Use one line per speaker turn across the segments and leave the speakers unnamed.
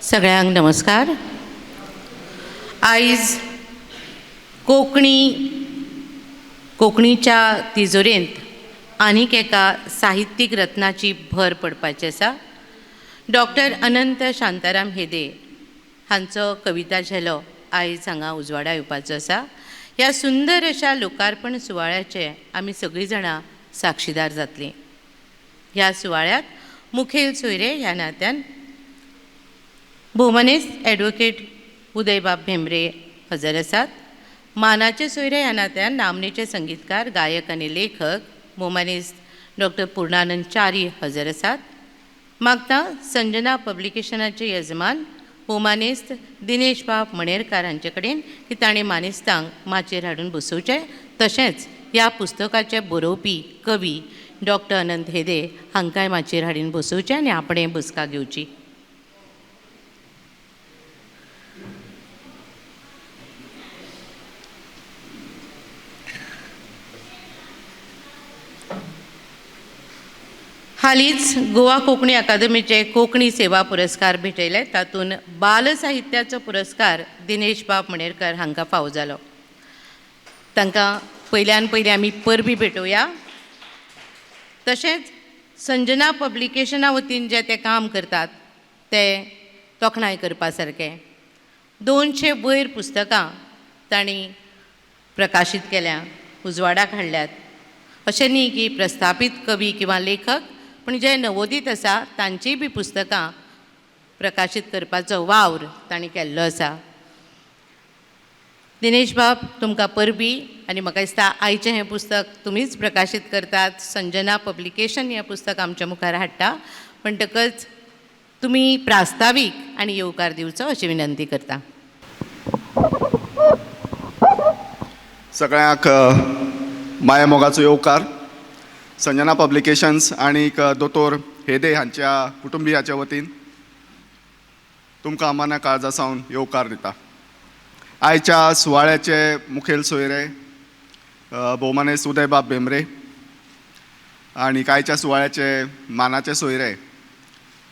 सगळ्यांक नमस्कार. आयज कोंकणीच्या तिजोरेंत आनीक एका साहित्यीक रत्नाची भर पडपाची आसा. डॉक्टर अनंत शांताराम हेदे हांचो कविता झेलो आयज हांगा उजवाडा येवपाचो आसा. ह्या सुंदर अशा लोकार्पण सुवाळ्याचे आमी सगळीं जाणां साक्षीदार जातलीं. ह्या सुवाळ्याक मुखेल सोयरे ह्या नात्यान भोवमानेस्त ॲडवोकेट उदयबाब भेंब्रे हजर आसात. मानाचे सोयरे ह्या नात्यान नामनेचे संगीतकार, गायक आनी लेखक भोवमानेस्त डॉक्टर पूर्णानंद च्यारी हजर आसात. मागता संजना पब्लिकेशनाचे यजमान भोवमानेस्त दिनेश बाब मणेरकार हांचे कडेन की ताणें मानेस्तांक माचयेर हाडून बसोवचें. तशेंच ह्या पुस्तकाचे बरोवपी कवी डॉक्टर अनंत हेदे हांकांय माचयेर हाडून बसोवचें आनी आपणें बसका घेवची. हालींच गोवा कोंकणी अकादमीचे कोंकणी सेवा पुरस्कार भेटयले. तातूंत बालसाहित्याचो पुरस्कार दिनेश बाब मणेरकर हांकां फावो जालो. तांकां पयल्यान पयलीं आमी परबी भेटोवया. तशेंच संजना पब्लिकेशना वतीन जे ते काम करतात ते तोखणाय करपा सारकें. 200 वयर पुस्तकां तांणी प्रकाशीत केल्या, उजवाडाक हाडल्यात. अशें न्ही की प्रस्थापीत कवी किंवा लेखक, पूण जे नवोदीत आसा तांचीय बी पुस्तकां प्रकाशीत करपाचो वावर तांणी केल्लो आसा. दिनेश बाब, तुमकां परबी आनी म्हाका दिसता आयचें हें पुस्तक तुमीच प्रकाशीत करतात. संजना पब्लिकेशन हें पुस्तक आमच्या मुखार हाडटा, म्हणटकच तुमी प्रास्तावीक आनी येवकार दिवचो अशी विनंती करता.
सगळ्यांक मायामोगाचो येवकार. संजना पब्लिकेशन्स आनीक दोतोर हेदे हांच्या कुटुंबियाच्या वतीन तुमकां मना काळजा सावन येवकार दिता. आयच्या सुवाळ्याचे मुखेल सोयरे भोवमानेस्त उदयबाब भेंब्रे आनी आयच्या सुवाळ्याचे मानाचे सोयरे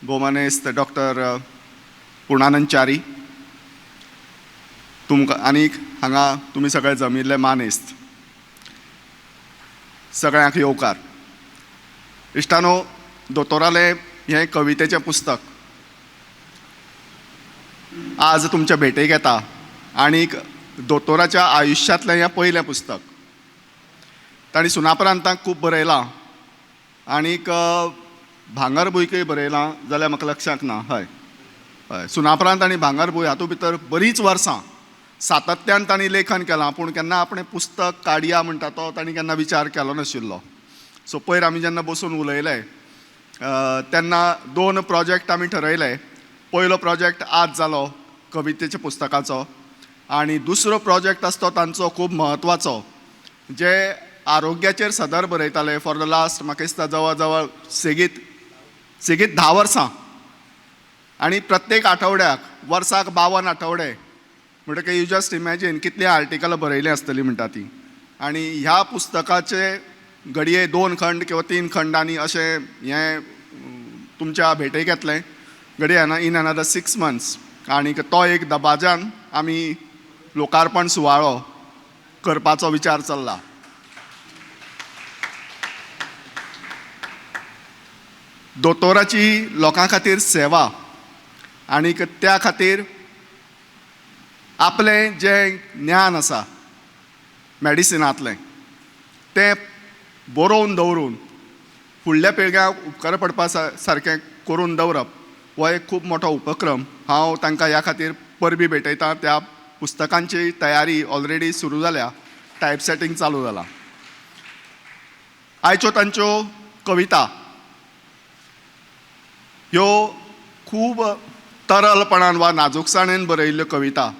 भोवमानेस्त डॉक्टर पूर्णानंद च्यारी, तुमकां आनीक हांगा तुमी सगळे जमिल्ले मानेस्त, सगळ्यांक येवकार. इश्टानो, दोतोरालें हें कवितेचें पुस्तक आज तुमच्या भेटेक येता आनीक दोतोराच्या आयुश्यांतलें हें पयलें पुस्तक. तांणी सुनापरांताक खूब बरयलां आनीक भांगरभूंयकय बरयलां जाल्यार म्हाका लक्षांत ना. हय हय, सुनापरांत आनी भांगरभूंय हातूंत भितर बरीच वर्सां सातत्यान तांणी लेखन केलां, पूण केन्ना आपणें पुस्तक काडया म्हणटा तो तांणी केन्ना विचार केलो नाशिल्लो. सो पयर आमी जेन्ना बसून उलयले तेन्ना 2 प्रोजेक्ट आमी ठरयले. पयलो प्रोजेक्ट आज जालो कवितेच्या पुस्तकाचो आनी दुसरो प्रोजेक्ट आसतो तांचो खूब म्हत्वाचो, जे आरोग्याचेर सदर बरयताले फॉर the last म्हाका दिसता जवळ जवळ सेगीत 10 वर्सां आनी प्रत्येक आठवड्याक, वर्साक 52 आठवडे, म्हणटकीर you just imagine कितलीं आर्टिकलां बरयलीं आसतलीं म्हणटा ती. आनी ह्या पुस्तकाचे घडये 2 खंड किंवा 3 खंडांनी अशें हें तुमच्या भेटेक येतलें घडये इन अनदर 6 मंथ्स. आनीक तो एक दबाज्यान आमी लोकार्पण सुवाळो करपाचो विचार चल्ला. दोतोराची लोकां खातीर सेवा आनीक त्या खातीर आपलें जें ज्ञान आसा मॅडिसिनांतलें तें बरोवन दवरून फुडल्या पिळग्यांक उपकार पडपा सारकें करून दवरप हो एक खूब मोठो उपक्रम. हांव तांकां ह्या खातीर परबी भेटयतां. त्या पुस्तकांची तयारी ऑलरेडी सुरू जाल्या, टायपसेटींग चालू जालां. आयच्यो तांच्यो कविता ह्यो खूब तरलपणान वा नाजूकसाणेन बरयल्ल्यो कविता.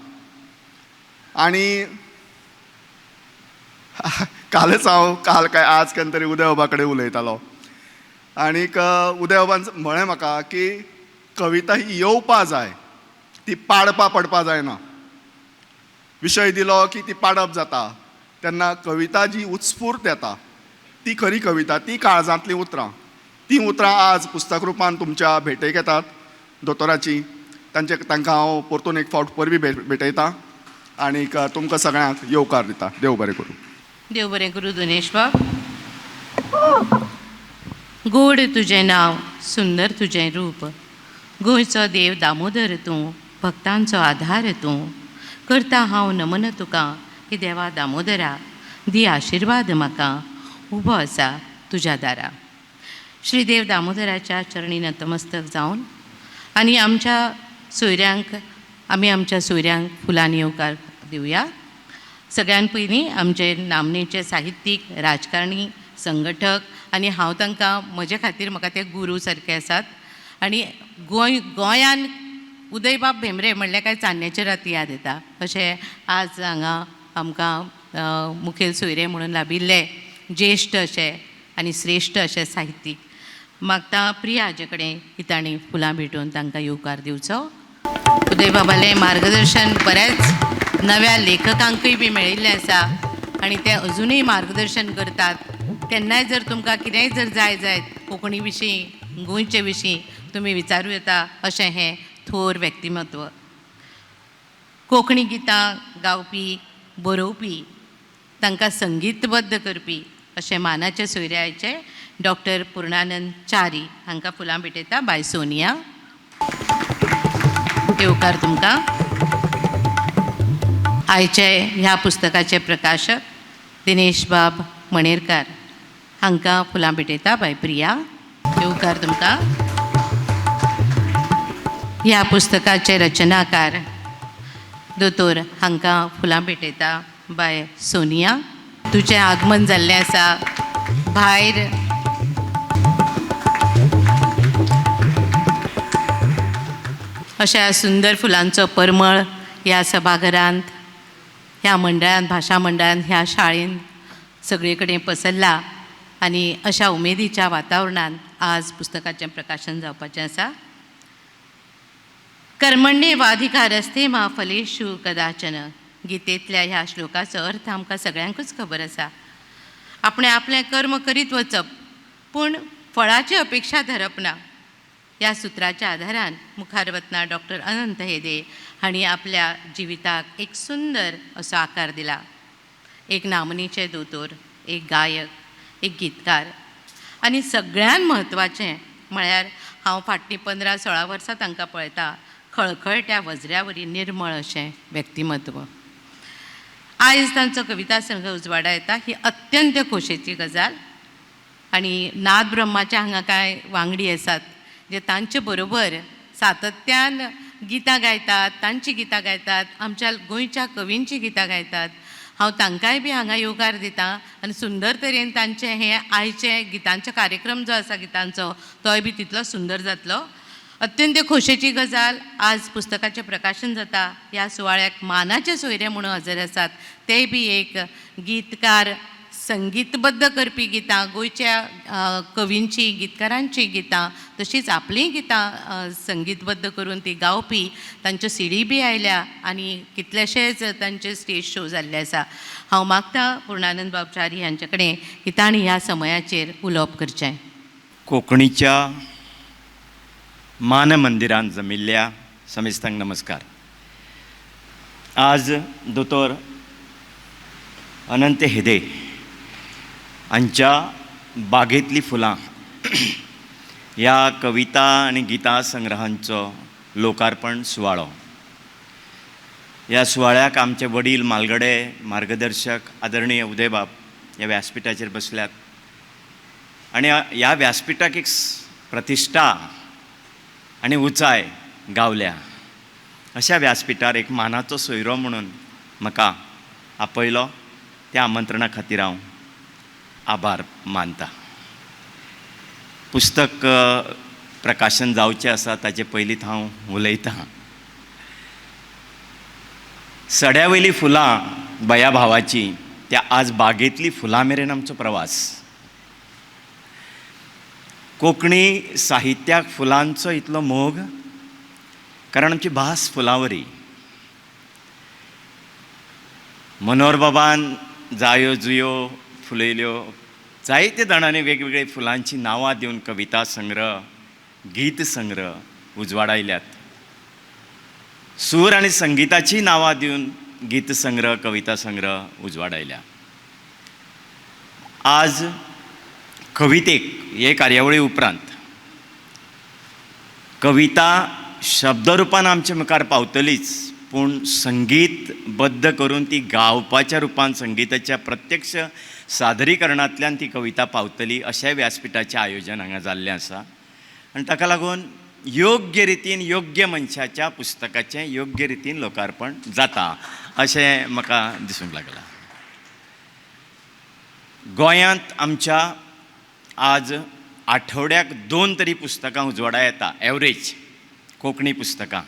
आनी कालच हांव, काल काय आज केन्ना तरी उदयबाबा कडेन उलयतालो आनीक उदयबाबान म्हळें म्हाका की कविता ही येवपा जाय, ती पाडपा पडपा जायना. विशय दिलो की ती पाडप जाता, तेन्ना कविता जी उत्स्फूर्त येता ती खरी कविता, ती काळजांतलीं उतरां, तीं उतरां आज पुस्तक रुपान तुमच्या भेटेक येतात दोतोराची. तांकां हांव परतून एक फावट परबीं भेटयतां आनीक तुमकां सगळ्यांक येवकार दिता. देव बरें करूं.
देव बरें करूं दिनेश बाब. गोड तुजें नांव, सुंदर तुजें रूप, गोंयचो देव दामोदर तूं, भक्तांचो आधार तूं, करता हांव नमन तुका की देवा दामोदरा, दी आशिर्वाद म्हाका, उबो आसा तुज्या दारा. श्री देव दामोदराच्या चरणी नतमस्तक जावन आनी आमच्या सोयऱ्यांक, आमी आमच्या सोयऱ्यांक फुलांनी येवकार दिवया. सगळ्यान पयलीं आमचे नामनेचे साहित्यीक, राजकारणी, संघटक आनी हांव तांकां म्हजे खातीर म्हाका ते गुरू सारके आसात. आनी गोंयान उदयबाब भेंब्रे म्हणल्यार काय चान्न्याचे राती याद येता अशें आज हांगा आमकां मुखेल सोयरे म्हणून लाभिल्ले ज्येश्ठ अशे आनी श्रेश्ठ अशे साहित्यीक. मागता प्रिया हाजे कडेन की तांणी फुलां भेटोवन तांकां येवकार दिवचो. उदयबाबालें मार्गदर्शन बऱ्याच नव्या लेखकांकूय बी मेळिल्लें आसा आनी ते अजुनूय मार्गदर्शन करतात. केन्नाय जर तुमकां कितेंय जर जाय जायत कोंकणी विशीं, गोंयचे विशीं तुमी विचारूं येता अशें हें थोर व्यक्तिमत्व. कोंकणी गितां गावपी, बरोवपी, तांकां संगीतबद्ध करपी अशें मानाचे सोयरे आयचे डॉक्टर पूर्णानंद च्यारी हांकां फुलां भेटयता बाय सोनिया. येवकार तुमकां. आयचे ह्या पुस्तकाचे प्रकाशक दिनेश बाब मणेरकार हांकां फुलां भेटयता बाय प्रिया. येवकार तुमकां. ह्या पुस्तकाचे रचनाकार दोतोर हांकां फुलां भेटयता बाय सोनिया. तुजें आगमन जाल्लें आसा भायर अशा सुंदर फुलांचो परमळ ह्या सभाघरांत, ह्या मंडळांत, भाशा मंडळांत, ह्या शाळेंत सगळे कडेन पसरला आनी अशा उमेदीच्या वातावरणांत आज पुस्तकाचें प्रकाशन जावपाचें आसा. कर्मण्ये वाधिकारस्ते मा फलेषु कदाचन गीतेंतल्या ह्या श्लोकाचो अर्थ आमकां सगळ्यांकूच खबर आसा. आपणें आपलें कर्म करीत वचप पूण फळाची अपेक्षा धरप ना. ह्या सुत्राच्या आधारान मुखार वतना डॉक्टर अनंत हेदे हांणी आपल्या जिविताक एक सुंदर असो आकार दिला. एक नामनेचे दोतोर, एक गायक, एक गीतकार आनी सगळ्यान म्हत्वाचें म्हळ्यार हांव फाटलीं 15-16 वर्सां तांकां पळयता, खळखळट्या वज्र्या वरी निर्मळ अशें व्यक्तिमत्व. आयज तांचो कविता संग्रह उजवाडा येता ही अत्यंत खोशेची गजाल. आनी नाद ब्रह्माचे हांगा कांय वांगडी आसात जे तांचे बरोबर सातत्यान गितां गायतात, तांची गितां गायतात, आमच्या गोंयच्या कवींची गितां गायतात. हांव तांकांय बी हांगा येवकार दिता आनी सुंदर तरेन तांचें हें आयचें गितांचो कार्यक्रम जो आसा गितांचो तोय बी तितलो सुंदर जातलो. अत्यंत खोशेची गजाल, आज पुस्तकाचें प्रकाशन जाता. ह्या सुवाळ्याक मानाचे सोयरे म्हणून हजर आसात ते बी एक गीतकार, संगीतबद्ध करपी गितां, गोंयच्या कवींची, गीतकारांची गितां, तशींच आपलींय गितां संगीतबद्ध करून ती गावपी. तांच्यो सीडी बी आयल्या आनी कितलेशेच तांचे स्टेज शो जाल्ले आसा. हांव मागता पूर्णानंद बाब च्यारी हांचे कडेन की तांणी ह्या समयाचेर उलोवप करचें.
कोंकणीच्या मानमंदिरांत जमिल्ल्या समेस्तांक नमस्कार. आज दोतोर अनंत हेदे हांच्या बागेंतलीं फुलां ह्या कविता आनी गितां संग्रहांचो लोकार्पण सुवाळो. ह्या सुवाळ्याक आमचे वडील मालगडे मार्गदर्शक आदरणीय उदयबाब ह्या व्यासपिठाचेर बसल्यात आनी ह्या व्यासपिठाक एक प्रतिश्ठा आनी उंचाय गावल्या. अशा व्यासपिठार एक मानाचो सोयरो म्हणून म्हाका आपयलो, त्या आमंत्रणा खातीर हांव आभार मानता. पुस्तक प्रकाशन जावचें आसा ताचे पयलींच हांव उलयतां. सड्या वयलीं फुलां बया भावाची त्या आज बागेंतलीं फुलां मेरेन आमचो प्रवास. कोंकणी साहित्याक फुलांचो इतलो मोग कारण आमची भास फुलांवरी. मनोहरबाबान जायो जुयो फुलयल्यो, जायते जाणांनी वेगवेगळे फुलांची नांवां दिवन कविता संग्रह, गीत संग्रह उजवाडायल्यात. सूर आनी संगिताची नांवां दिवन गीत संग्रह, कविता संग्रह उजवाडायल्या. आज कवितेक हे कार्यावळी उपरांत कविता शब्दरुपान आमच्या मुखार पावतलीच, पूण संगीतबद्ध करून ती गावपाच्या रुपान संगिताच्या प्रत्यक्ष सादरीकरणांतल्यान ती कविता पावतली अशें व्यासपिठाचें आयोजन हांगा जाल्लें आसा. आनी ताका लागून योग्य रितीन योग्य मनशाच्या पुस्तकाचें योग्य रितीन लोकार्पण जाता अशें म्हाका दिसूंक लागलां. गोंयांत आमच्या आज आठवड्याक 2 तरी पुस्तकां उजवाडा येता एवरेज कोंकणी पुस्तकां,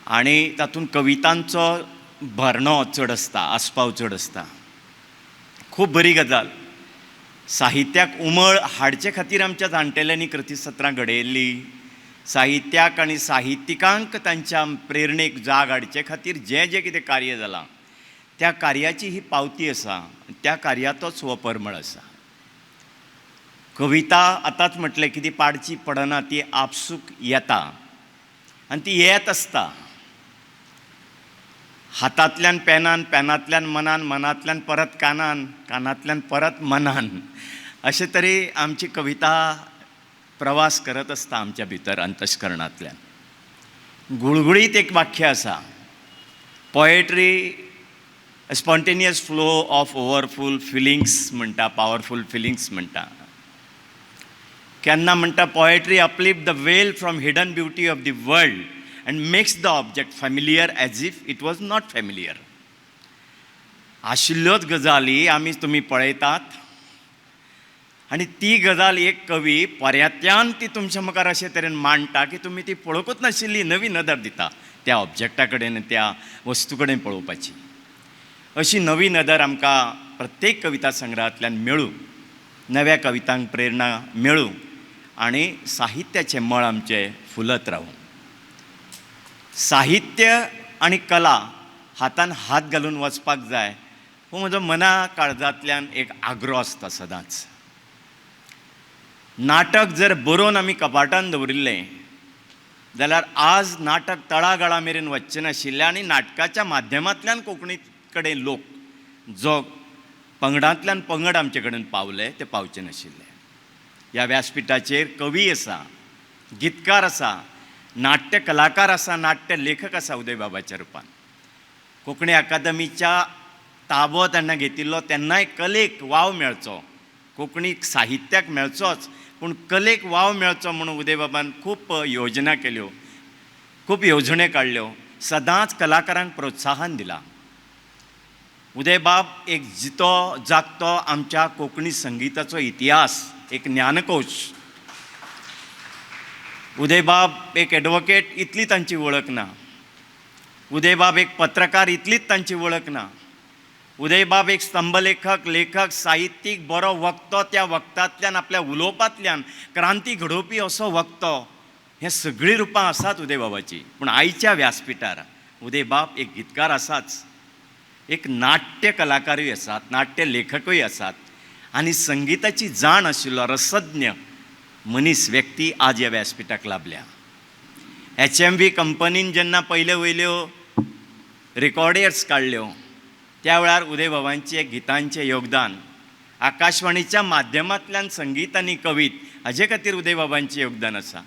आनी तातूंत कवितांचो भरणो चड आसता, आस्पाव चड आसता. खूब बरी गजाल. साहित्याक उमळ हाडचे खातीर आमच्या जाणटेल्यांनी कृतीसत्रां घडयल्लीं. साहित्याक आनी साहित्यिकांक तांच्या प्रेरणेक जाग हाडचे खातीर जें जें कितें कार्य जालां त्या कार्याची ही पावती आसा, त्या कार्याचोच हो परमळ आसा. कविता आतांच म्हटलें की ती पाडची पडना, ती आपसूक येता आनी ती येत आसता. हातांतल्यान पेनान, पेनांतल्यान मनान, मनांतल्यान परत कानान, कानांतल्यान परत मनान, अशें तरी आमची कविता प्रवास करत आसता आमच्या भितर अंतस्करणांतल्यान. गुळगुळीत एक वाक्य आसा, poetry spontaneous flow of overfull feelings म्हणटा, पावरफूल फिलिंग्स म्हणटा. केन्ना म्हणटा poetry uplift the veil from hidden beauty of the world and makes the object familiar as if it was not familiar. आशिल्ल्योच गजाली आमी तुमी पळयतात आनी ती गजाल एक कवी पर्यात्यान ती तुमच्या मुखार अशे तरेन मांडटा की तुमी ती पळोवंकूच नाशिल्ली नवी नदर दिता त्या ऑब्जेक्टा कडेन, त्या वस्तू कडेन पळोवपाची. अशी नवी नदर आमकां प्रत्येक कविता संग्रहांतल्यान मेळूं, नव्या कवितांक प्रेरणा मेळूं आनी साहित्याचें मळ आमचें फुलत रावूं. साहित्य आनी कला हातान हात घालून वचपाक जाय हो म्हजो मना काळजांतल्यान एक आग्रो आसता सदांच. नाटक जर बरोवन आमी कपाटान दवरिल्लें जाल्यार आज नाटक तळागाळा मेरेन वचचें नाशिल्लें आनी नाटकाच्या माध्यमांतल्यान कोंकणी कडेन लोक जो पंगडांतल्यान पंगड आमचे कडेन पावले ते पावचे नाशिल्ले. ह्या व्यासपिठाचेर कवी आसा, गीतकार आसा, नाट्य कलाकार आसा, नाट्य लेखक आसा उदयबाबाच्या रुपान. कोंकणी अकादमीच्या ताबो तेन्ना घेतिल्लो तेन्नाय कलेक वाव मेळचो, कोंकणी साहित्याक मेळचोच पूण कलेक वाव मेळचो म्हणून उदयबाबान खूब योजना केल्यो, खूब येवजण्यो काडल्यो, सदांच कलाकारांक प्रोत्साहन दिलां. उदयबाब एक जितो जागतो आमच्या कोंकणी संगिताचो इतिहास, एक ज्ञानकोश. उदयबाब एक एडवोकेट इतली तांची वळख ना, उदयबाब एक पत्रकार इतलीच तांची वळख ना, उदयबाब एक स्तंभलेखक, लेखक, साहित्यीक, बरो वक्तो, त्या वक्तांतल्यान आपल्या उलोवपांतल्यान क्रांती घडोवपी असो वक्तो, हें सगळीं रुपां आसात उदयबाबाची. पूण आयच्या व्यासपिठार उदयबाब एक गीतकार आसाच, एक नाट्य कलाकारूय आसात, नाट्य लेखकूय आसात आनी संगिताची जाण आशिल्लो रसज्ञ मनीस व्यक्ती आज ह्या व्यासपिठाक लाभल्या. HMV कंपनीन जेन्ना पयल्यो वयल्यो रिकॉर्डियर्स काडल्यो त्या वेळार उदयबाबांचें गितांचें योगदान, आकाशवाणीच्या माध्यमांतल्यान संगीत आनी कवीत हाजे खातीर उदयबाबांचें योगदान आसा.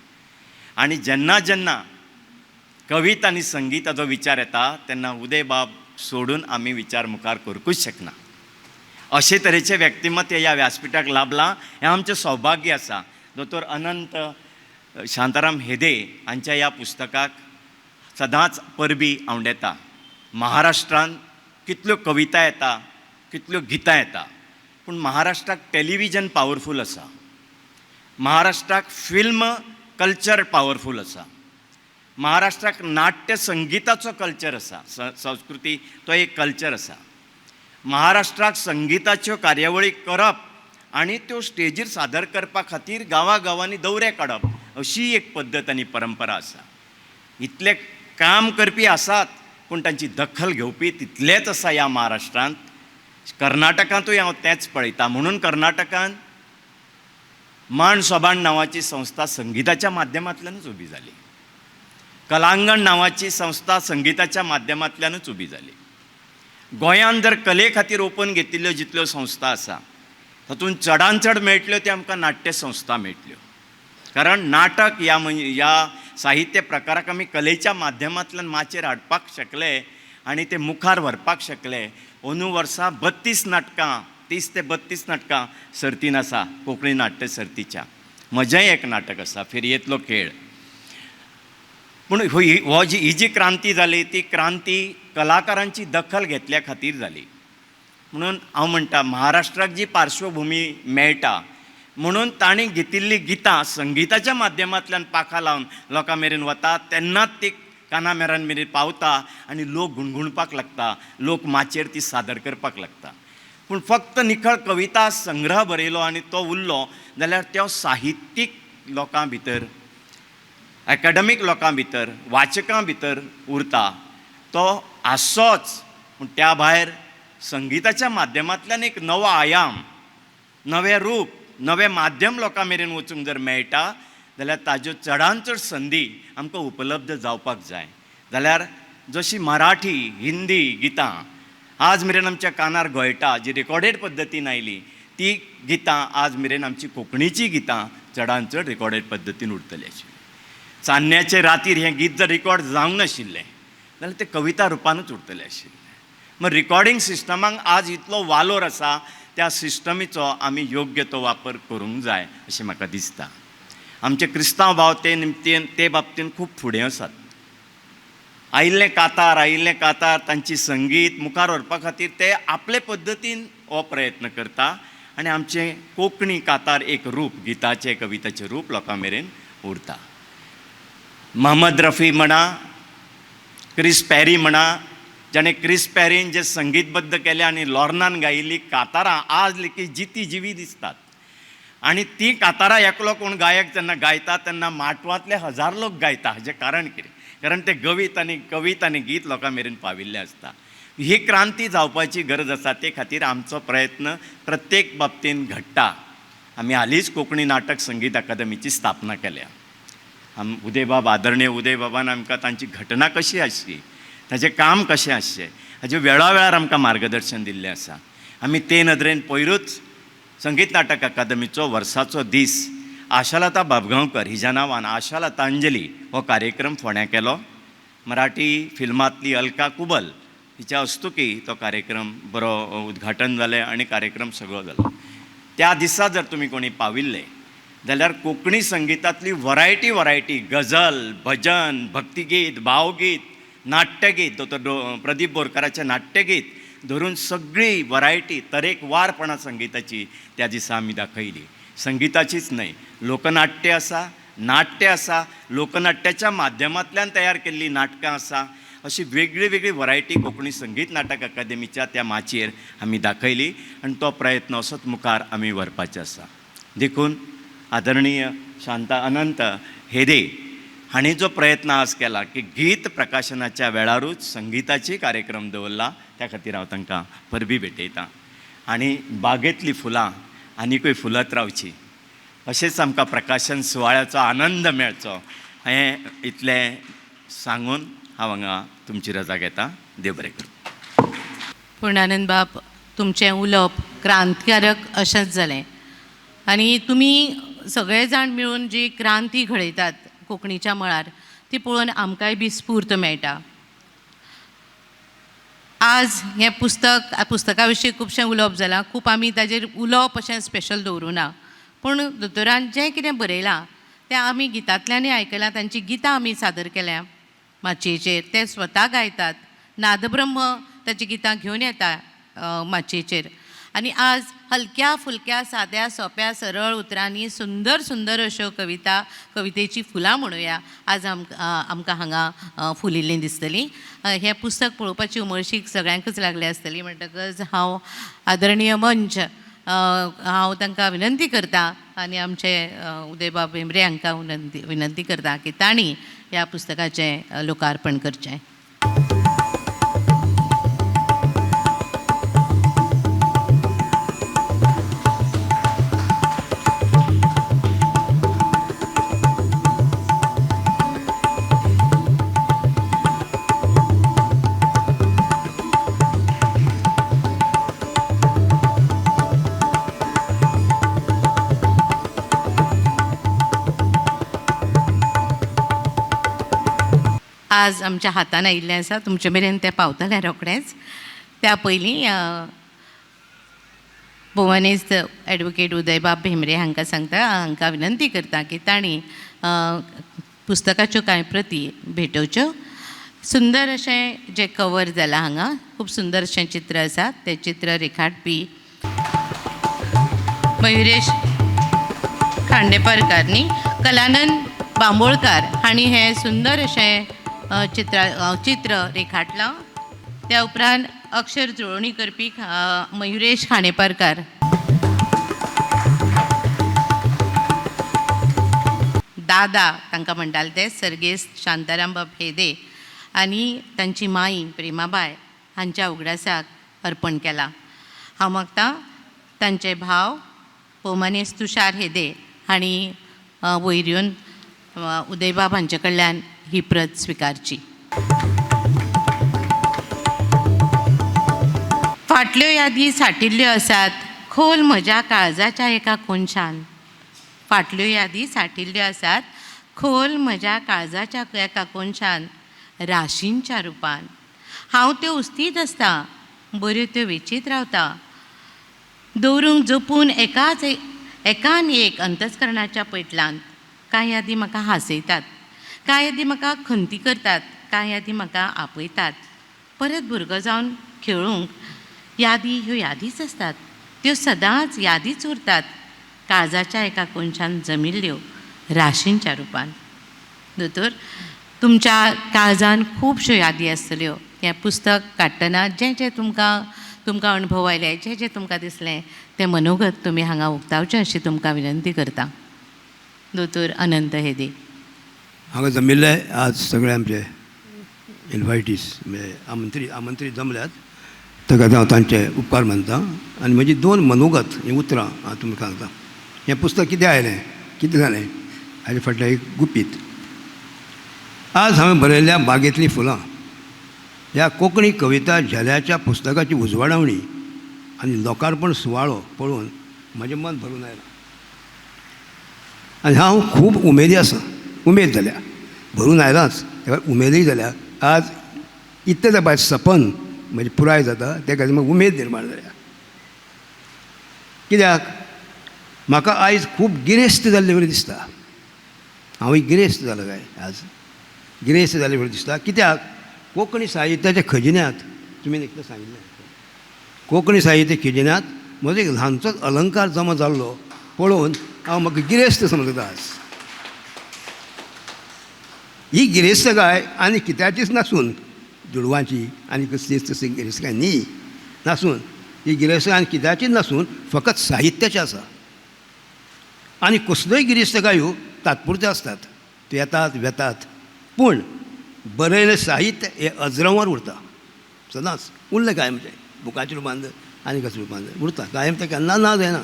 आनी जेन्ना जेन्ना कवीत आनी संगीताचो विचार येता तेन्ना उदयबाब सोडून आमी विचार मुखार करूंकूच शकना. अशे तरेचें व्यक्तिमत्व ह्या व्यासपिठाक लाभलां हें आमचें सौभाग्य आसा. दोतोर अनंत शांताराम हेदे हांच्या ह्या पुस्तकाक सदांच परबी आंवडेता. महाराष्ट्रांत कितल्यो कविता येता, कितल्यो गितां येता, पूण महाराष्ट्राक टेलिविजन पावरफूल आसा, महाराष्ट्राक फिल्म कल्चर पावरफूल आसा, महाराष्ट्राक नाट्य संगिताचो कल्चर आसा, संस्कृती तो एक कल्चर आसा. महाराष्ट्राक संगिताच्यो कार्यावळी करप आनी त्यो स्टेजीर सादर करपा खातीर गांवागांवांनी दौरे काडप अशी एक पद्दत आनी परंपरा आसा. इतले काम करपी आसात पूण तांची दखल घेवपी तितलेच आसा ह्या महाराष्ट्रांत. कर्नाटकांतूय हांव तेंच पळयता, म्हणून कर्नाटकांत मान सोबाण नांवाची संस्था संगिताच्या माध्यमांतल्यानूच उबी जाली. कलांगण नांवाची संस्था संगिताच्या माध्यमांतल्यानूच उबी जाली. गोंयांत जर कले खातीर ओपन घेतिल्ल्यो जितल्यो संस्था आसा तातूंत चडान चड मेळटल्यो त्यो आमकां नाट्य संस्था मेळटल्यो. कारण नाटक ह्या ह्या साहित्य प्रकाराक आमी कलेच्या माध्यमांतल्यान माचयेर हाडपाक शकले आनी ते मुखार व्हरपाक शकले. अंदू वर्सा 32 नाटकां, 30 ते 32 नाटकां सर्तीन आसा कोंकणी नाट्य सर्तीच्या. म्हजेंय एक नाटक आसा, फेरयेंतलो खेळ. पूण ही जी क्रांती जाली ती क्रांती कलाकारांची दखल घेतल्या खातीर जाली. म्हणून हांव म्हणटा महाराष्ट्राक जी पार्श्वभुमी मेळटा म्हणून तांणी घेतिल्लीं गितां संगिताच्या माध्यमांतल्यान पाखां लावन लोकां मेरेन वता, तेन्नाच ती काना मेरान मेरेन पावता आनी लोक गुणगुणपाक लागता, लोक माचयेर ती सादर करपाक लागता. पूण फक्त निखळ कविता संग्रह बरयलो आनी तो उरलो जाल्यार तो साहित्यीक लोकां भितर, एकाडमीक लोकां भितर, वाचकां भितर उरता, तो आसचोच. पूण त्या भायर संगिताच्या माध्यमांतल्यान एक नवो आयाम, नवें रूप, नवें माध्यम लोकां मेरेन वचूंक जर मेळटा जाल्यार ताज्यो चडान चड संदी आमकां उपलब्ध जावपाक जाय. जाल्यार जशी मराठी, हिंदी गितां आज मेरेन आमच्या कानार घोळटा, जी रिकॉर्डेड पद्दतीन आयली ती गितां आज मेरेन आमची कोंकणीची गितां चडान चड रिकॉर्डेड पद्दतीन उरतली आशिल्ली. चान्न्याचे रातीर हें गीत जर रिकॉर्ड जावंक नाशिल्लें जाल्यार तें कविता रुपानूच उरतलें आशिल्लें. मग रिकॉर्डिंग सिस्टमाक आज इतलो वालोर आसा, त्या सिस्टमीचो आमी योग्य तो वापर करूंक जाय अशें म्हाका दिसता. आमचे क्रिस्तांव भाव ते निमतीन ते बाबतीन खूब फुडें आसात. आयिल्लें कातार, आयिल्लें कातार तांची संगीत मुखार व्हरपा खातीर ते आपले पद्दतीन हो प्रयत्न करता आनी आमचें कोंकणी कातार एक रूप, गिताचें कविताचें रूप लोकां मेरेन उरता. मोहम्मद रफी म्हणा, क्रिस पॅरी म्हणा, जाणें क्रिस पॅरीन जें संगीतबद्ध केलें आनी लॉर्नान गायिल्लीं कातारां आज लेगीत जिती जिवी दिसतात. आनी तीं कातारां एकलो कोण गायक जेन्ना गायता तेन्ना माटवांतले 1000 लोक गायता. हाजें कारण कितें? कारण तें गवीत आनी कवीत आनी गीत लोकां मेरेन पाविल्लें आसता. ही क्रांती जावपाची गरज आसा. ते खातीर आमचो प्रयत्न प्रत्येक बाबतीन घडटा. आमी हालींच कोंकणी नाटक संगीत अकादमीची स्थापना केल्या. उदयबाब, आदरणीय उदयबाबान आमकां तांची घटना कशी आसची, ताचें काम कशें आसचें हाजें वेळावेळार आमकां मार्गदर्शन दिल्लें आसा. आमी ते नदरेन पयरूच संगीत नाटक अकादमीचो वर्साचो दीस आशालता बाबगांवकर हिज्या नांवान आशालतांजली हो कार्यक्रम फोंड्यां केलो. मराठी फिल्मांतली अलका कुबल हिच्या हस्तुकी तो कार्यक्रम बरो उद्घाटन जालें आनी कार्यक्रम सगळो जालो. त्या दिसा जर तुमी कोणी पाविल्ले जाल्यार कोंकणी संगितांतली वरायटी वरायटी, गझल, भजन, भक्तिगीत, भावगीत, नाट्यगीत, दोतोर प्रदीप बोरकाराचें नाट्यगीत धरून सगळी वरायटी तरेकवारपणा संगिताची त्या दिसा आमी दाखयली. संगिताचीच न्हय, लोकनाट्य आसा, नाट्य आसा, लोकनाट्याच्या माध्यमांतल्यान तयार केल्लीं नाटकां आसा. अशी वेगळी वेगळी वरायटी कोंकणी संगीत नाटक अकादेमीच्या त्या माचयेर आमी दाखयली आनी तो प्रयत्न असोच मुखार आमी व्हरपाचो आसा. देखून आदरणीय शांता अनंत हेदे हांणी जो प्रयत्न आज केला की गीत प्रकाशनाच्या वेळारूच संगिताची कार्यक्रम दवरला, त्या खातीर हांव तांकां परबी भेटयतां. आनी बागेंतलीं फुलां आनिकूय फुलत रावची अशेंच आमकां प्रकाशन सुवाळ्याचो आनंद मेळचो हें इतलें सांगून हांव हांगा तुमची रजा घेता. देव बरें करूं.
पूर्णानंद बाब, तुमचें उलोवप क्रांतिकारक अशेंच जालें आनी तुमी सगळे जाण मेळून जी क्रांती घडयतात कोंकणीच्या मळार ती पळोवन आमकांय बी स्फूर्त मेळटा. आज हें पुस्तक, पुस्तका विशीं खुबशें उलोवप जालां, खूब आमी ताजेर उलोवप अशें स्पेशल दवरूं ना, पूण दोतोरान जें कितें बरयलां तें आमी गितांतल्यानय आयकलां. तांचीं गितां आमी सादर केल्या माचयेचेर, ते स्वता गायतात. नादब्रह्म ताचीं गितां घेवन येता माचयेचेर. आनी आज हलक्या फुलक्या साद्या सोंप्या सरळ उतरांनी सुंदर सुंदर अश्यो कविता, कवितेची फुलां म्हणुया, आज आमकां हांगा फुलिल्लीं दिसतलीं. हें पुस्तक पळोवपाची उमळशीक सगळ्यांकूच लागल्या आसतली. म्हणटकच हांव आदरणीय मंच हांव तांकां विनंती करता आनी आमचे उदयबाब भेंब्रे हांकां विनंती करता की तांणी ह्या पुस्तकाचें लोकार्पण करचें. आज आमच्या हातान आयिल्लें आसा. तुमचे मेरेन तें पावतलें रोखडेंच. त्या पयलीं भोवनेस्त एडवोकेट उदयबाब भेंब्रे हांकां सांगता, हांकां विनंती करता की तांणी पुस्तकाच्यो कांय प्रती भेटोवच्यो. सुंदर अशें जें कवर जालां हांगा, खूब सुंदर अशें चित्र आसा. तें चित्र रेखाटपी मयुरेश खांडेपारकार न्ही, कलानंद बांबोळकार हांणी हें सुंदर अशें चित्र रेखाटलां. त्या उपरांत अक्षर जुळोवणी करपी मयुरेश खांडेपारकार, दादा तांकां म्हणटाले ते, सर्गेस्त शांतारामबाब हेदे आनी तांची माई प्रेमाबाय हांच्या उगडासाक अर्पण केला. हांव मागता तांचे भाव भोवमानेस्त तुषार हेदे हांणी वयर येवन उदयबाब हांचे कडल्यान ही प्रत स्विकारची. फाटल्यो यादी साठिल्ल्यो आसात खोल म्हज्या काळजाच्या एका कोनशान. फाटल्यो यादी साठिल्ल्यो आसात खोल म्हज्या काळजाच्या एका कोनशान, राशींच्या रुपान. हांव त्यो उस्तीत आसता, बऱ्यो त्यो वेंचीत रावता, दवरूंक जपून एकाच एकान एक अंतस्करणाच्या पेटलांत. कांय यादी म्हाका हांसयतात, कांय यादी म्हाका खंती करतात, कांय यादी म्हाका आपयतात परत भुरगो जावन खेळूंक. यादी ह्यो यादीच आसतात, त्यो सदांच यादीच उरतात काळजाच्या एका कोनशान जमिल्ल्यो राशींच्या रुपान. दोतोर, तुमच्या काळजान खुबश्यो यादी आसतल्यो. हें पुस्तक काडटना जें जें तुमकां अणभव आयले, जें जें तुमकां दिसलें तें मनोगत तुमी हांगा उक्तावचें अशी तुमकां विनंती करता. दोतोर अनंत हेदे.
हांगा जमिल्ले आज सगळे आमचे इनवायटीज, म्हणजे आमंत्रीत जमल्यात, ताका हांव तांचे उपकार मानता. आनी म्हजी दोन मनोगत हीं उतरां हांव तुमकां सांगता. हें पुस्तक कितें आयलें, कितें जालें हाजे फाटलें एक गुपीत. आज हांवें बरयल्ल्या बागेंतलीं फुलां ह्या कोंकणी कविता झेल्याच्या पुस्तकाची उजवाडावणी आनी लोकार्पण सुवाळो पळोवन म्हजें मन भरून आयलां आनी हांव खूब उमेदी आसा. उमेद जाल्या, भरून आयलांच, त्या उमेदूय जाल्या. आज इतलें जाय सपन म्हजें पुराय जाता, त्या खातीर म्हाका उमेद निर्माण जाल्या. कित्याक म्हाका आयज खूब गिरेस्त जाल्ले वरी दिसता. हांवूय गिरेस्त जालो काय आज, गिरेस्त जाल्ले वरी दिसता. कित्याक कोंकणी साहित्याच्या खजिन्यांत, तुमी एकदां सांगिल्लें, कोंकणी साहित्य खजिन्यांत म्हजो एक ल्हानसोच अलंकार जमा जाल्लो पळोवन हांव म्हाका गिरेस्त समजता आज. ही गिरेस्तकाय आनी कित्याचीच नासून, दुडवांची आनी कसलीच तशी गिरेस्तकाय न्ही नासून, ही गिरेस्तकाय आनी कित्याचीच नासून फकत साहित्याची आसा. आनी कसल्योय गिरेस्तकायो तात्पुरत्यो आसतात, त्यो येतात वेतात, पूण बरयलें साहित्य हें अजरंवर उरता सदांच. उरलें कांय म्हणजे बुकाचें रुपांतर आनी कसलें रुपांतर उरता कायम, तें केन्ना ना जायना.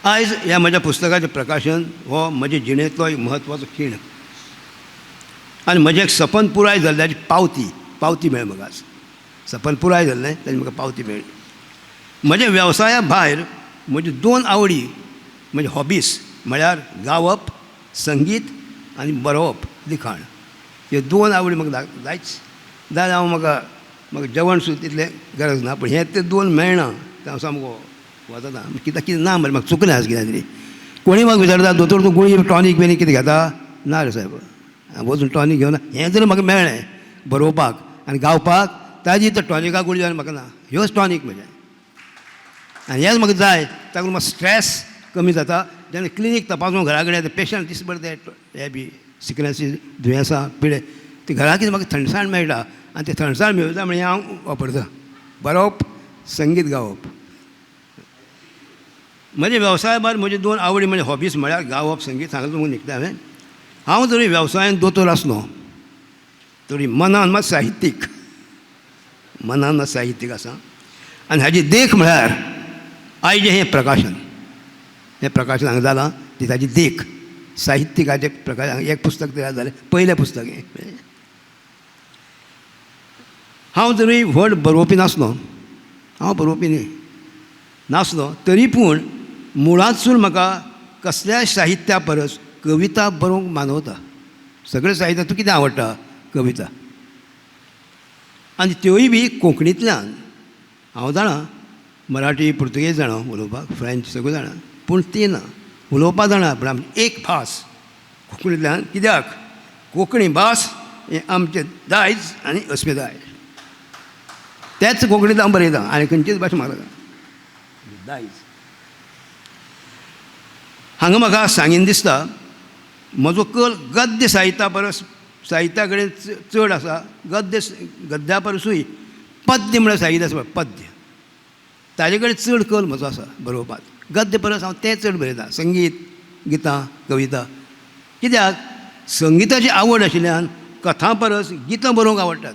आयज ह्या म्हज्या पुस्तकाचें प्रकाशन हो म्हजे जिणेंतलो एक म्हत्वाचो खीण आनी म्हजें एक सपन पुराय जाल्ल्याची पावती मेळ्ळी म्हाका. आज सपन पुराय जाल्लें ताची म्हाका पावती मेळ्ळी. म्हज्या वेवसाया भायर म्हज्यो दोन आवडी, म्हजे हॉबीज म्हळ्यार गावप, संगीत आनी बरोवप, लिखाण. ह्यो दोन आवडी म्हाका जायच. जाल्यार हांव म्हाका म्हाका जेवण सुद्दां तितलें गरज ना, पूण हें ते दोन मेळना तें हांव सामको वचना. कित्याक कितें ना मरे, म्हाका चुकलें आज कितें तरी. कोणी म्हाका विचारता, दोतोर तूं गुळी टॉनीक बीन कितें घेता? ना रे सायब, हांव वचून टॉनीक घेवना. हें जर म्हाका मेळ्ळें बरोवपाक आनी गावपाक, ताजी तर टॉनिका गुळी आनी म्हाका ना. ह्योच टॉनीक म्हजें आनी हेंच म्हाका जाय. ताका लागून म्हाका स्ट्रेस कमी जाता. जेन्ना क्लिनीक तपासून घरा कडेन येता, पेशंट दीसभर ते हे बी सिकनेसी दुयेंसां पिडे, ती घरा कितें म्हाका थंडसाण मेळटा आनी ते थंडसाण मेळटा म्हणून हांव वापरता बरोवप, संगीत गावप. म्हजे वेवसाया भायर म्हज्यो दोन आवडी म्हणजे हॉबीज म्हळ्यार गावप, संगीत. सांगलें तुमकां निकतें हांवें. हांव जरी वेवसायान दोतोर आसलो तरी मनान मात साहित्यीक, मनान मात साहित्यीक आसा. आनी हाजी देख म्हळ्यार आयजें हें प्रकाशन, हें प्रकाशन हांगा जालां ती ताजी देख. साहित्यिकाचें प्रकाशन एक पुस्तक तयार जालें, पयलें पुस्तक हें. हांव जरी व्हड बरोवपी नासलो, हांव बरोवपी न्ही नासलो, तरी पूण मुळांतसून म्हाका कसल्याय साहित्या परस कविता बरोवंक मानवता. सगळें साहित्य तूं कितें आवडटा? कविता. आनी त्योय बी कोंकणींतल्यान. हांव जाणा मराठी पुर्तुगेज जाणा उलोवपाक, फ्रेंच सगळें जाणा, पूण ती ना उलोवपाक जाणा, पूण आमची एक भास कोंकणींतल्यान. कित्याक कोंकणी भास हें आमचें दायज आनी अस्मिताय. तेच कोंकणींत हांव बरयतां आनी खंयचीच भाशा म्हाका दायज. हांगा म्हाका सांगीन दिसता म्हजो कल गद्य साहित्या परस साहित्या कडेन चड आसा. गद्य गद्या परसूय पद्य म्हळ्यार साहित्य आसा, पद्य ताजे कडेन चड कल म्हजो आसा बरोवपाक. गद्य परस हांव तें चड बरयतां, संगीत, गितां, कविता. कित्याक संगिताची आवड आशिल्ल्यान कथां परस गितां बरोवंक आवडटात.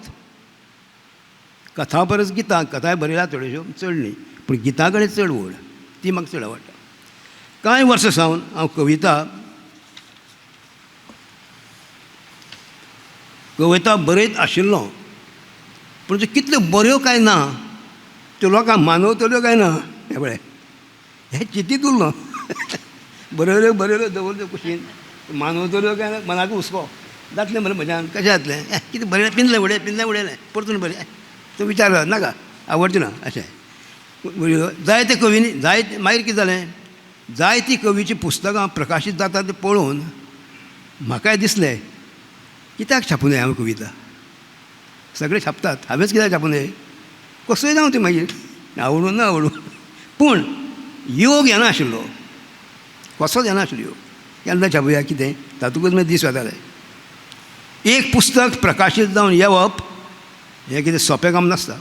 कथा परस गितां, कथाय बरयल्या थोड्योश्यो, चड न्ही, पूण गितां कडेन चड ओड, ती म्हाका चड आवडटा. कांय वर्सां सावन हांव कविता कविता बरयत आशिल्लो, पूण त्यो कितल्यो बऱ्यो काय ना, त्यो लोकांक मानवतल्यो काय ना, हें पळय हें चिंतीत उरलो. बरयल्यो बरयल्यो दवरल्यो कुशीन, मानवतल्यो काय ना मनाक हुस्को जातलें मरे म्हज्यान, कशें जातलें, कितें बरयलें पिंजलें उडय पिंजलें उडयलें परतून बरय, तूं विचार नाका आवडचें ना अशें. जायते कवींनी जायते मागीर कितें जालें, जायतीं कवीचीं पुस्तकां प्रकाशीत जातात तें पळोवन म्हाकाय दिसलें कित्याक छापूं नये हांवें कविता, सगळे छापतात हांवेंच कित्याक छापूं नये, कसोय जावं ती मागीर आवडूं ना आवडूं. पूण योग येना आशिल्लो, कसोच येना आशिल्लो योग, केन्ना छापुया कितें तातूंतच मागीर दीस वताले. एक पुस्तक प्रकाशीत जावन येवप हें कितें सोंपें काम नासता,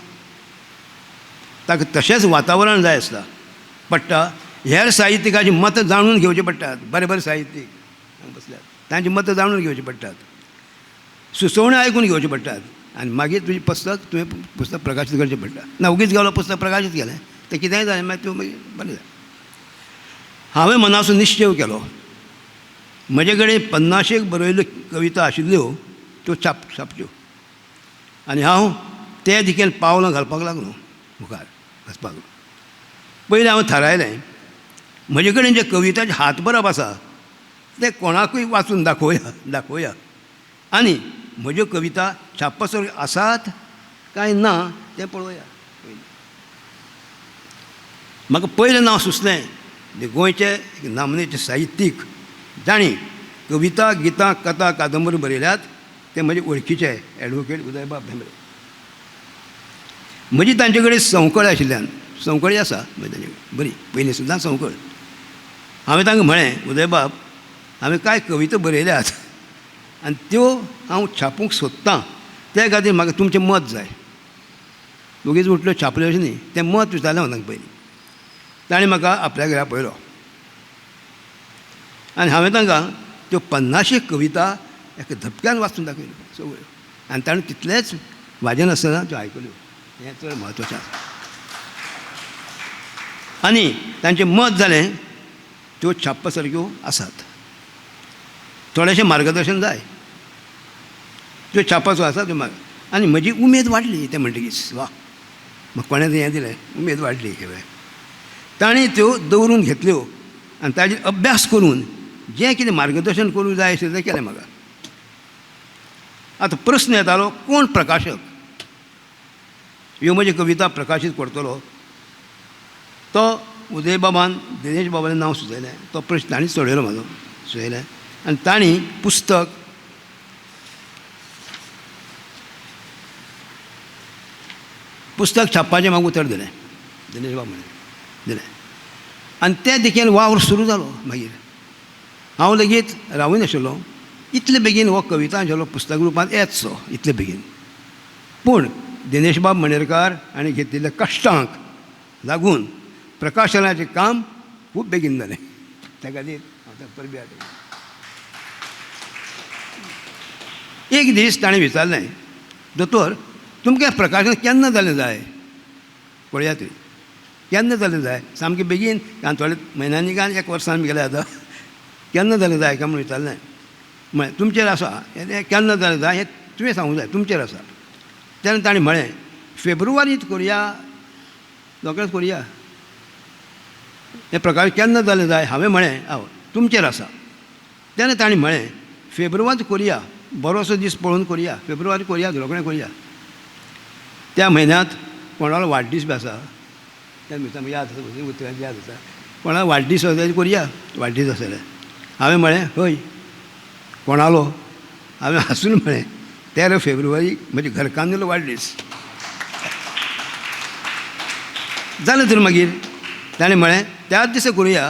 ताका तशेंच वातावरण जाय आसता पडटा. हेर साहित्यिकाचीं मतां जाणून घेवचीं पडटात, बरे बरे साहित्यीक बसल्यात तांची मतां जाणून घेवचीं पडटात, सुचोवण्यो आयकून घेवच्यो पडटात आनी मागीर तुजें पुस्तक तुवें पुस्तक प्रकाशीत करचें पडटा. ना ओगीच गेलो पुस्तक प्रकाशीत केलें तें कितेंय जालें मागीर तूं मागीर बरें जालें. हांवें मनाचो निश्चेव केलो, म्हजे कडेन 50 बरयल्ल्यो कविता आशिल्ल्यो त्यो छापच्यो आनी हांव ते दिकेन पावलां घालपाक लागलो, मुखार वचपाक. पयलें हांवें थारायलें म्हजे कडेन जे कविताचें हात बरप आसा तें कोणाकूय वाचून दाखोवया दाखोवया आनी म्हज्यो कविता छापपासारक्यो आसात काय ना तें पळोवया. पयलीं म्हाका पयलें नांव सुचलें गोंयचे नामनेचे साहित्यीक जांणी कविता, गितां, कथा, कादंबरी बरयल्यात ते म्हजे वळखीचे एडवोकेट उदयबाब भेंब्रे. म्हजी तांचे कडेन संवकळ आशिल्ल्यान, संवकळी आसा म्हजी तांचे कडेन बरी, पयलीं सुद्दां संवकळ. हांवें तांकां म्हळें, उदयबाब हांवें कांय कविता बरयल्यात आनी त्यो हांव छापूंक सोदतां, त्या खातीर म्हाका तुमचें मत जाय. ओगीच उठल्यो छापल्यो अशें न्ही, तें मत विचारलें हांव तांकां पयलीं. ताणें म्हाका आपल्या घरा पळयलो आनी हांवें तांकां त्यो 50 कविता एका धपक्यान वाचून दाखयल्यो सगळ्यो आनी ताणें तितलेंच वाजनासतना त्यो आयकल्यो. हें चड म्हत्वाचें आसा. आनी तांचें मत जालें त्यो छापपा सारक्यो आसात, थोडेशें मार्गदर्शन जाय, त्यो छापाचो आसा त्यो मार्ग. आनी म्हजी उमेद वाडली तें म्हणटकीच, वा म्हाका कोणें हें दिलें, उमेद वाडली. हे ताणें त्यो दवरून घेतल्यो आनी ताजेर अभ्यास करून जें कितें मार्गदर्शन करूंक जाय आशिल्लें तें केलें म्हाका. आतां प्रस्न येतालो कोण प्रकाशक ह्यो म्हज्यो कविता प्रकाशीत करतलो, तो उदयबाबान दिनेश बाबालें नांव सुचयलें, तो प्रश्न तांणी सोडयलो म्हाजो सुचयलें आनी तांणी पुस्तक पुस्तक छापपाचें म्हाका उतर दिलें, दिनेश बाब म्हणलें दिलें आनी ते दिकेन वावर सुरू जालो. मागीर हांव लेगीत रावूय नाशिल्लो इतले बेगीन हो कवितांचेलो पुस्तक रुपांत येतसो इतले बेगीन, पूण दिनेशबाब मणेरकार हांणी घेतिल्ल्या कश्टांक लागून प्रकाशनाचें काम खूब बेगीन जालें. त्या खातीर हांव ताका परबीं हाडटा. एक दीस ताणें विचारलें, दोतोर तुमकां प्रकाशन केन्ना जालें जाय, पळयात तुमी केन्ना जालें जाय, सामकें बेगीन आनी थोड्या म्हयन्यांनी काय एक वर्सान गेलें आतां केन्ना जालें जाय काय म्हूण विचारलें. म्हळें तुमचेर आसा हें केन्ना जालें जाय हें तुवें सांगूंक जाय, तुमचेर आसा. तेन्ना ताणें म्हळें फेब्रुवारींत करुया, रोखडेंच करुया हें प्रकाशन केन्ना जालें जाय. हांवें म्हळें हय तुमचेर आसा. तेन्ना ताणें म्हळें फेब्रुवारींत करुया, बरोसो दीस पळोवन करुया, फेब्रुवारी करुया, रोखडें करुया. त्या म्हयन्यांत कोणालो वाडदीस बी आसा त्या दिसा याद आसा, उतरांची याद आसा, कोणालो वाडदीस आसा जाल्यार करुया, वाडदीस आसा जाल्यार. हांवें म्हळें हय. कोणालो? हांवें हांसून म्हळें 13 फेब्रुवारी म्हजे घरकान्नीलो वाडदीस. जालें तर मागीर ताणें म्हळें त्याच दिसा करुया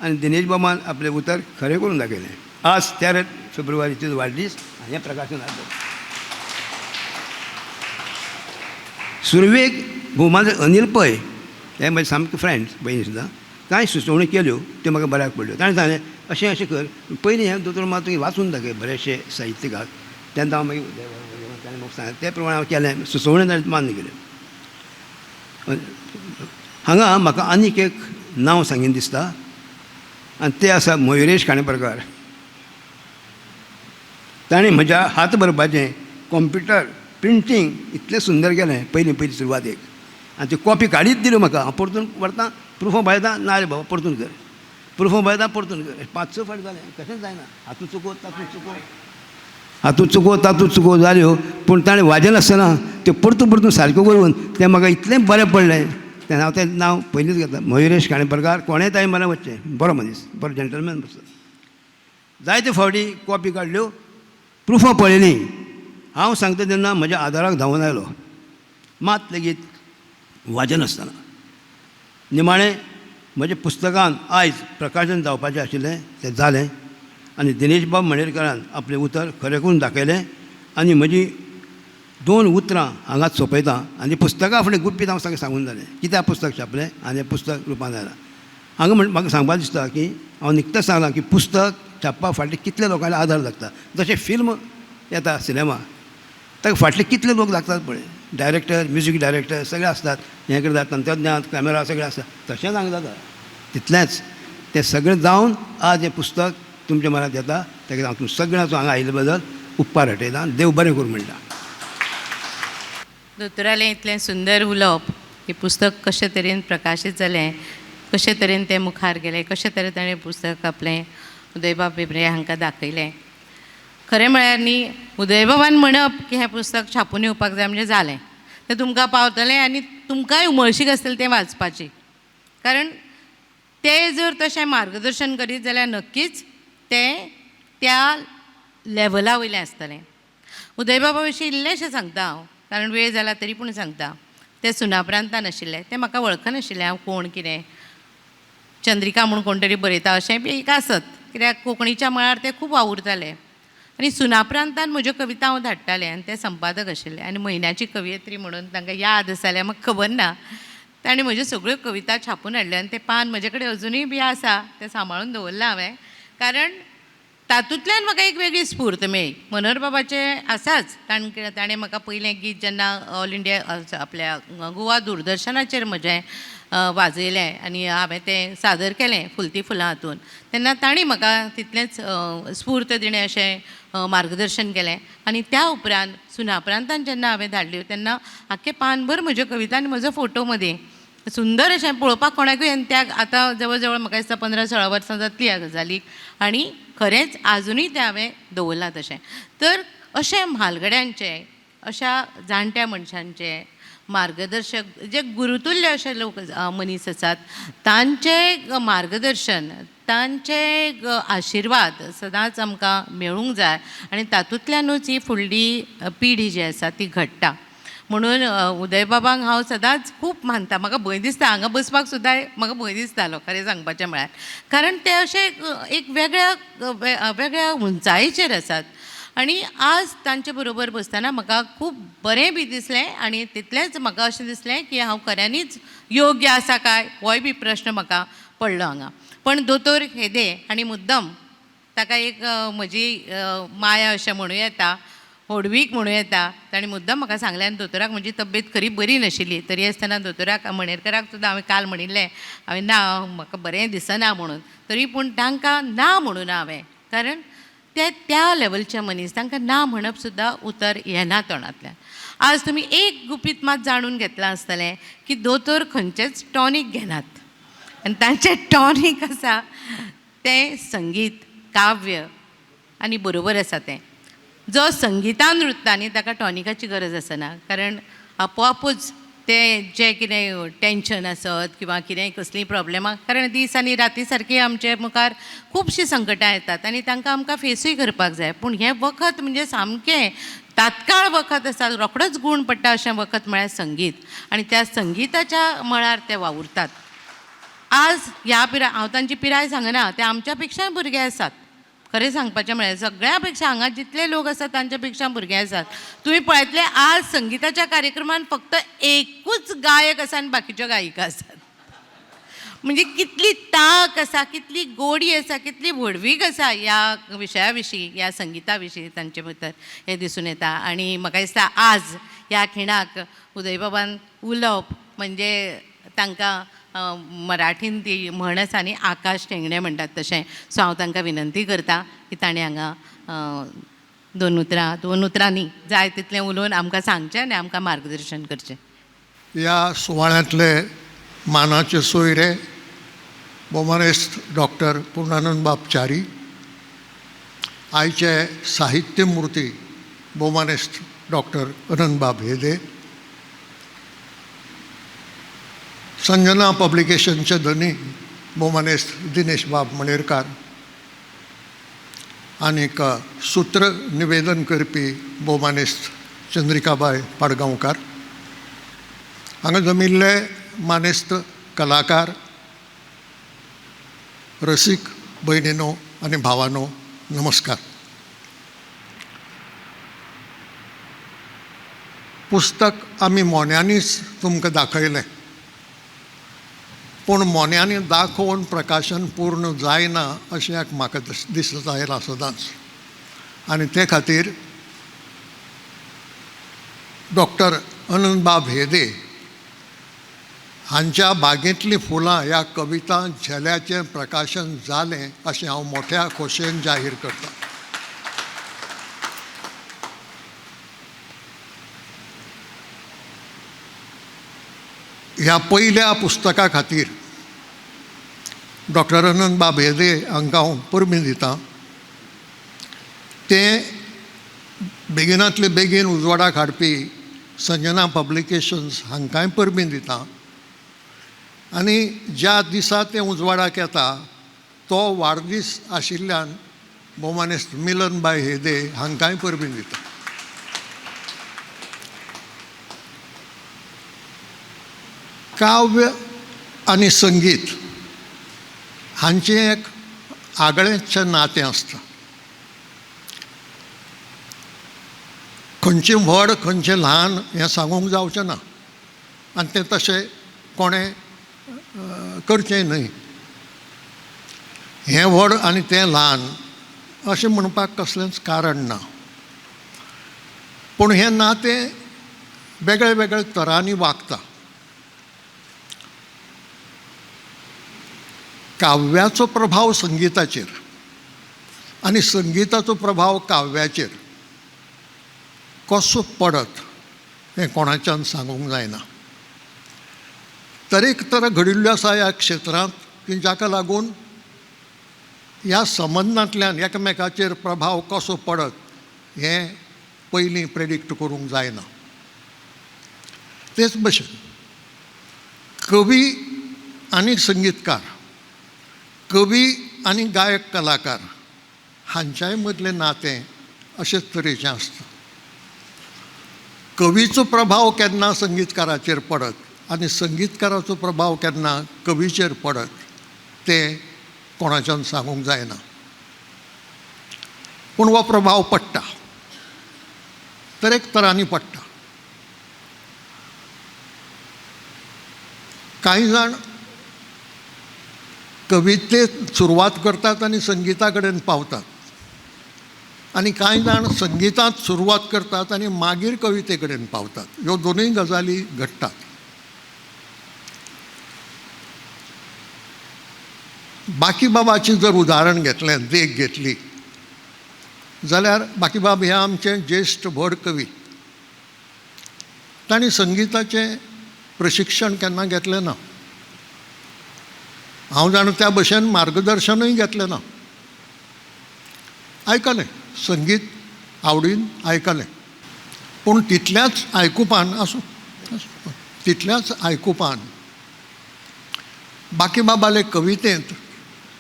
आनी दिनेश बाबान आपलें उतर खरें करून दाखयलें. आज 13 फेब्रुवारी तुजो वाडदीस आनी हें प्रकाशन जालें. सुरवेक भोवमान अनिल पै हे म्हजे सामके फ्रेंड्स, भयणी सुद्दां, कांय सुचोवण्यो केल्यो त्यो म्हाका बऱ्याक पडल्यो. ताणें सांगलें अशें अशें कर, पयलीं हें दोतोर मात तुवें वाचून दाखय बरेचशे साहित्यिकाक, तेन्ना हांव मागीर ताणें म्हाका सांगलें ते प्रमाणे हांव केलें, सुचोवण्यो ताणें मान्य केल्यो. हांगा म्हाका आनीक एक नांव सांगीन दिसता आनी तें आसा मयुरेश खांडेपारकार. ताणें म्हज्या हात बरपाचें कॉम्प्युटर प्रिंटींग इतलें सुंदर केलें पयलीं पयलीं सुरवातेक, आनी ती कॉपी काडीत दिल्यो म्हाका. हांव परतून व्हरतां, प्रुफां बरयता, ना रे बाबा परतून कर, प्रुफां बरयता परतून कर, 5-6 फावट जालें, कशेंच जायना, हातूंत चुको तातूंत चुको, हातूंत चुको तातूंत चुको जाल्यो. पूण ताणें वाजनासतना त्यो परतून परतून सारक्यो करून तें म्हाका इतलें बरें पडलें. तेन्ना हांव तें नांव पयलींच घेता, मयुरेश खांडेपारकार. कोणेंय ताणें मला वचचें, बरो मनीस, बरो जंटलमॅन बसलो. जायते फावटी कॉपी काडल्यो, प्रुफां पळयलीं. हांव सांगता तेन्ना म्हज्या आदाराक धांवून आयलो, मात लेगीत वाजनासतना. निमाणें म्हज्या पुस्तकान आयज प्रकाशन जावपाचें आशिल्लें तें जालें आनी दिनेश बाब मणेरकरान आपलें उतर खरें करून दाखयलें. आनी म्हजी 2 उतरां हांगाच सोंपयता आनी पुस्तकां फुडें गुपीत हांव सगळें सांगून जालें कित्याक पुस्तक छापलें आनी हें पुस्तक रुपान आयलां. हांगा म्हण म्हाका सांगपाक दिसता की हांव निकतेंच सांगलां की पुस्तक छापपा फाटलें कितले लोकांचे आदार लागता. जशें फिल्म येता, सिनेमा, ताका फाटले कितले लोक लागतात पळय, डायरेक्टर, म्युजीक डायरेक्टर सगळे आसतात, हें करतात, तंत्रज्ञान, कॅमेरा सगळें आसता. तशेंच हांगा जाता तितलेंच. तें सगळें जावन आज हें पुस्तक तुमच्या मनांत येता. ताका हांव तुमच्या सगळ्यांचो हांगा आयिल्ले बद्दल उपकार हटयता. देव बरें करूं म्हणटा.
दोतोरालें इतलें सुंदर उलोवप, हें पुस्तक कशे तरेन प्रकाशीत जालें, कशे तरेन तें मुखार गेलें, कशे तरेन ताणें पुस्तक आपलें उदयबाब भेंब्रे हांकां दाखयलें. खरें म्हळ्यार न्ही, उदयबाबान म्हणप की हें पुस्तक छापून येवपाक जाय म्हणजे जालें, तें तुमकां पावतलें आनी तुमकांय उमळशीक आसतली तें वाचपाची. कारण ते जर तशें मार्गदर्शन करीत जाल्यार नक्कीच तें त्या लेवला वयलें आसतलें. उदयबाबा विशीं इल्लेंशें सांगता हांव, कारण वेळ जाला तरी पूण सांगता. ते सुनापरांतान आशिल्ले, ते म्हाका वळखनाशिल्ले हांव कोण कितें, चंद्रिका म्हूण कोण तरी बरयता अशें बी एक आसत, कित्याक कोंकणीच्या मळार ते खूब वावुरताले. आनी सुनापरांतान म्हज्यो कविता हांव धाडटालें आनी ते संपादक आशिल्ले आनी म्हयन्याची कवयित्री म्हणून तांकां याद आसा जाल्यार म्हाका खबर ना, तांणी म्हज्यो सगळ्यो कविता छापून हाडल्यो आनी तें पान म्हजे कडेन अजुनूय बी आसा, तें सांबाळून दवरलां हांवें, कारण तातूंतल्यान म्हाका एक वेगळी स्फूर्त मेळ्ळी. मनोहर बाबाचें आसाच, ताणें म्हाका पयलें गीत जेन्ना ऑल इंडिया आपल्या गोवा दूरदर्शनाचेर म्हजें वाजयलें आनी हांवें तें सादर केलें फुलती फुलां हातून, तेन्ना तांणी म्हाका तितलेंच स्फूर्त दिणें अशें मार्गदर्शन केलें. आनी त्या उपरांत सुनापरांतान जेन्ना हांवें धाडल्यो तेन्ना आख्खें पानभर म्हज्यो कविता आनी म्हजो फोटो मदीं सुंदर अशें पळोवपाक कोणाकूय. आनी त्या आतां जवळ जवळ म्हाका दिसता 15-16 वर्सां जातली ह्या गजालीक, आनी खरेंच आजुनूय तें हांवें दवरलां तशें. तर अशें म्हालगड्यांचें, अशा जाणट्या मनशांचें मार्गदर्शक जे गुरुतुल्य अशे लोक मनीस आसात तांचें मार्गदर्शन, तांचे आशिर्वाद सदांच आमकां मेळूंक जाय आनी तातूंतल्यानूच ही फुडली पिढी जी आसा ती घडटा. म्हणून उदयबाबांक हांव सदांच खूब मानता. म्हाका भंय दिसता हांगा बसपाक सुद्दां, म्हाका भंय दिसतालो खरें सांगपाचें म्हळ्यार, कारण ते अशे एक वेगळ्या वेगळ्या उंचायेचेर आसात आनी आज तांचे बरोबर बसतना म्हाका खूब बरें बी दिसलें आनी तितलेंच म्हाका अशें दिसलें की हांव खऱ्यांनीच योग्य आसा काय होय बी प्रश्न म्हाका पडलो हांगा. पण दोतोर हेदे आनी मुद्दम ताका एक म्हजी माया अशें म्हणूं येता, होडवीक म्हणूं येता, ताणें मुद्दम म्हाका सांगलें. आनी दोतोराक म्हजी तब्येत खरी बरी नाशिल्ली तरी आसतना दोतोराक मणेरकराक सुद्दां हांवें काल म्हणिल्लें हांवें ना म्हाका बरें दिसना म्हणून, तरी पूण तांकां ना म्हणूं ना हांवें, कारण ते त्या लेवलचे मनीस, तांकां ना म्हणप सुद्दां उतर येना तोंडांतल्यान. आज तुमी एक गुपीत मात जाणून घेतलां आसतलें की दोतोर खंयचेंच टॉनीक घेनात आनी तांचें टॉनीक आसा तें संगीत, काव्य, आनी बरोबर आसा तें. जो संगितान रुतता न्ही ताका टॉनिकाची गरज आसना, कारण आपोआपूच तें जें कितें टेंशन आसत किंवां कितेंय कसलींय प्रॉब्लेमां, कारण दीस आनी राती सारकी आमचे मुखार खुबशीं संकटां येतात आनी तांकां आमकां फेसूय करपाक जाय. पूण हें वखद म्हणजे सामकें तात्काळ वखद आसा, रोखडोच गूण पडटा अशें वखद म्हळ्यार संगीत, आनी त्या संगिताच्या मळार ते वावुरतात. आज ह्या पिराय, हांव तांची पिराय सांगना, ते आमच्या पेक्षाय भुरगे आसात. खरें सांगपाचें म्हळ्यार सगळ्या पेक्षा हांगा जितले लोक आसात तांच्या पेक्षा भुरगे आसात. तुमी पळयतले आज संगिताच्या कार्यक्रमान फक्त एकूच गायक आसा आनी बाकीच्यो गायिका आसात. म्हणजे कितली तांक आसा, कितली गोडी आसा, कितली व्हडवीक आसा ह्या विशया विशीं, ह्या संगिता विशीं तांचे भितर हें दिसून येता. आनी म्हाका दिसता आज ह्या खिणाक उदयबाबान उलोवप म्हणजे तांकां मराठीन ती म्हण आसा न्ही, आकाश ठेंगणे म्हणटात तशें. सो हांव तांकां विनंती करता की ताणें हांगा दोन उतरां न्ही, जाय तितलें उलोवन आमकां सांगचें आनी आमकां मार्गदर्शन करचें.
ह्या सुवाळ्यांतले मानाचे सोयरे भोवमानेस्त डॉक्टर पूर्णानंद च्यारी, आयचे साहित्यमूर्ती भोवमानेस्त डॉक्टर अनंतबाब हेदे, संजना पब्लिकेशनचे धनी भोवमानेस्त दिनेशबाब मणेरकार, आनीक सूत्र निवेदन करपी भोवमानेस्त चंद्रिकाबाय पाडगांवकार, हांगा जमिल्ले मानेस्त कलाकार, रसीक भयणीनो आनी भावानो, नमस्कार. पुस्तक आमी मोन्यांनीच तुमकां दाखयलें, पूण मोन्यांनी दाखोवन प्रकाशन पूर्ण जायना अशें एक म्हाका दिसत आयलां सदांच. आनी ते खातीर डॉक्टर अनंतबाब हेदे हांच्या बागेंतलीं फुलां ह्या कविता झेल्याचें प्रकाशन जालें अशें हांव मोठ्या खोशयेन जाहीर करतां. ह्या पयल्या पुस्तका खातीर डॉक्टर अनंतबाब हेदे हांकां हांव परबीं दितां. तें बेगिनांतले बेगीन उजवाडाक हाडपी संजना पब्लिकेशन्स हांकांय परबीं दितां. आनी ज्या दिसा तें उजवाडाक येता तो वाडदीस आशिल्ल्यान भोवमानेस्त मिलनबाय हेदे हांकांय परबीं दिता. काव्य आनी संगीत हांचें एक आगळेंचशें नातें आसता. खंयचें व्हड खंयचें ल्हान हें सांगूंक जावचें ना आनी तें तशें कोणें करचें न्हय. हें व्हड आनी तें ल्हान अशें म्हणपाक कसलेंच कारण ना, पूण हें नातें वेगळे वेगळे तरांनी वागता. काव्याचो प्रभाव संगिताचेर आनी संगिताचो प्रभाव काव्याचेर कसो पडत हें कोणाच्यान सांगूंक जायना. तरेकतरा घडिल्ल्यो आसा ह्या क्षेत्रांत की जाका लागून ह्या संबंदांतल्यान एकामेकाचेर प्रभाव कसो पडत हें पयलीं प्रेडिक्ट करूंक जायना. तेच भशेन कवी आनी संगीतकार, कवी आनी गायक कलाकार हांच्याय मदलें नातें अशेच तरेचें आसता. कवीचो प्रभाव केन्ना संगीतकाराचेर पडत आनी संगीतकाराचो प्रभाव केन्ना कवीचेर पडत तें कोणाच्यान सांगूंक जायना, पूण हो प्रभाव पडटा, तरेकतरांनी पडटा. कांय जाण कवितेत सुरवात करतात आनी संगिता कडेन पावतात, आनी कांय जाण संगितांत सुरवात करतात आनी मागीर कविते कडेन पावतात. ह्यो दोनूय गजाली घडटात. बाकीबाबाचें जर उदाहरण घेतलें, देख घेतली जाल्यार बाकीबाब हे आमचे ज्येश्ठ व्हड कवी. तांणी संगिताचें प्रशिक्षण केन्ना घेतलें ना, हांव जाणा त्या भशेन मार्गदर्शनूय घेतलें ना. आयकलें संगीत आवडीन आयकलें. पूण तितल्याच आयकुपान आसूं तितल्याच आयकुपान बाकीबाबाले कवितेंत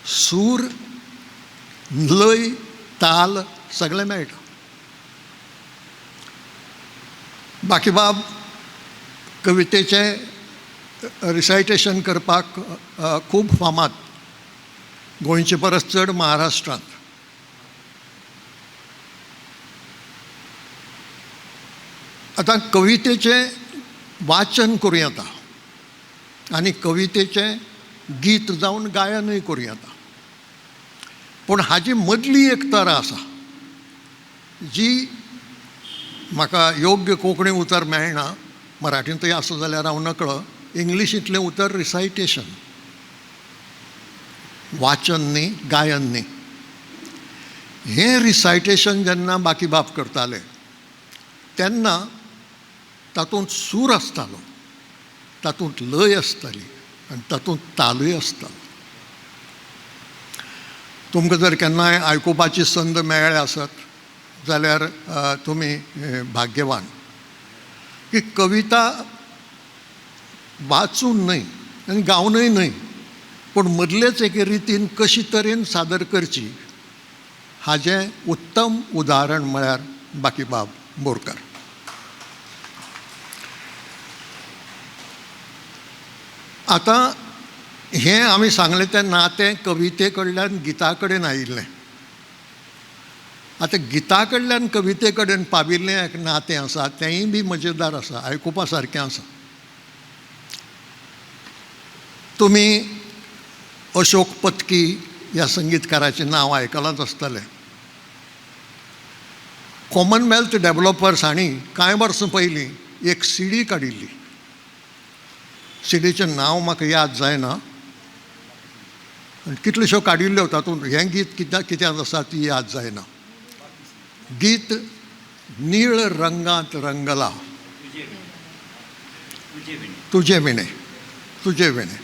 सूर, लय, ताल सगळें मेळटा. बाकीबाब कवितेचें रिसायटेशन करपाक खूब फामाद, गोंयचे परस चड महाराष्ट्रांत. आतां कवितेचें वाचन करूं येता आनी कवितेचें गीत जावन गायनूय करूं येता, पूण हाजी मदली एक तरा आसा जी म्हाका योग्य कोंकणी उतर मेळना, मराठींतूय आसा जाल्यार हांव नकळो, इंग्लिशींतलें उतर रिसायटेशन, वाचन न्ही, गायन न्ही. हें रिसायटेशन जेन्ना बाकीबाब करताले तेन्ना तातूंत सूर आसतालो, तातूंत लय आसताली आनी तातूंत तालूय आसतालो. तुमकां जर केन्नाय आयकुपाची संद मेळ्ळ्या आसत जाल्यार तुमी भाग्यवान की कविता वाचून न्हय आनी गावनूय न्हय, पूण मदलेच एके रितीन कशी तरेन सादर करची हाजें उत्तम उदाहरण म्हळ्यार बाकीबाब बोरकर. आतां हें आमी सांगलें तें नातें कविते कडल्यान गिता कडेन आयिल्लें. आतां गिता कडल्यान कविते कडेन पाविल्लें एक नातें आसा, तेंय बी मजेदार आसा, आयकुपा सारकें आसा. तुमी अशोक पत्की ह्या संगीतकाराचें नांव आयकलांच आसतलें. कॉमनवेल्थ डेवलपर्स हांणी कांय वर्सां पयलीं एक सीडी काडिल्ली. सीडीचें नांव म्हाका याद जायना, आनी कितल्योश्यो काडिल्ल्यो तातूंत हें गीत कित्याक आसा ती याद जायना. गीत नीळ रंगांत रंगला तुजे विणे, तुजे विणे,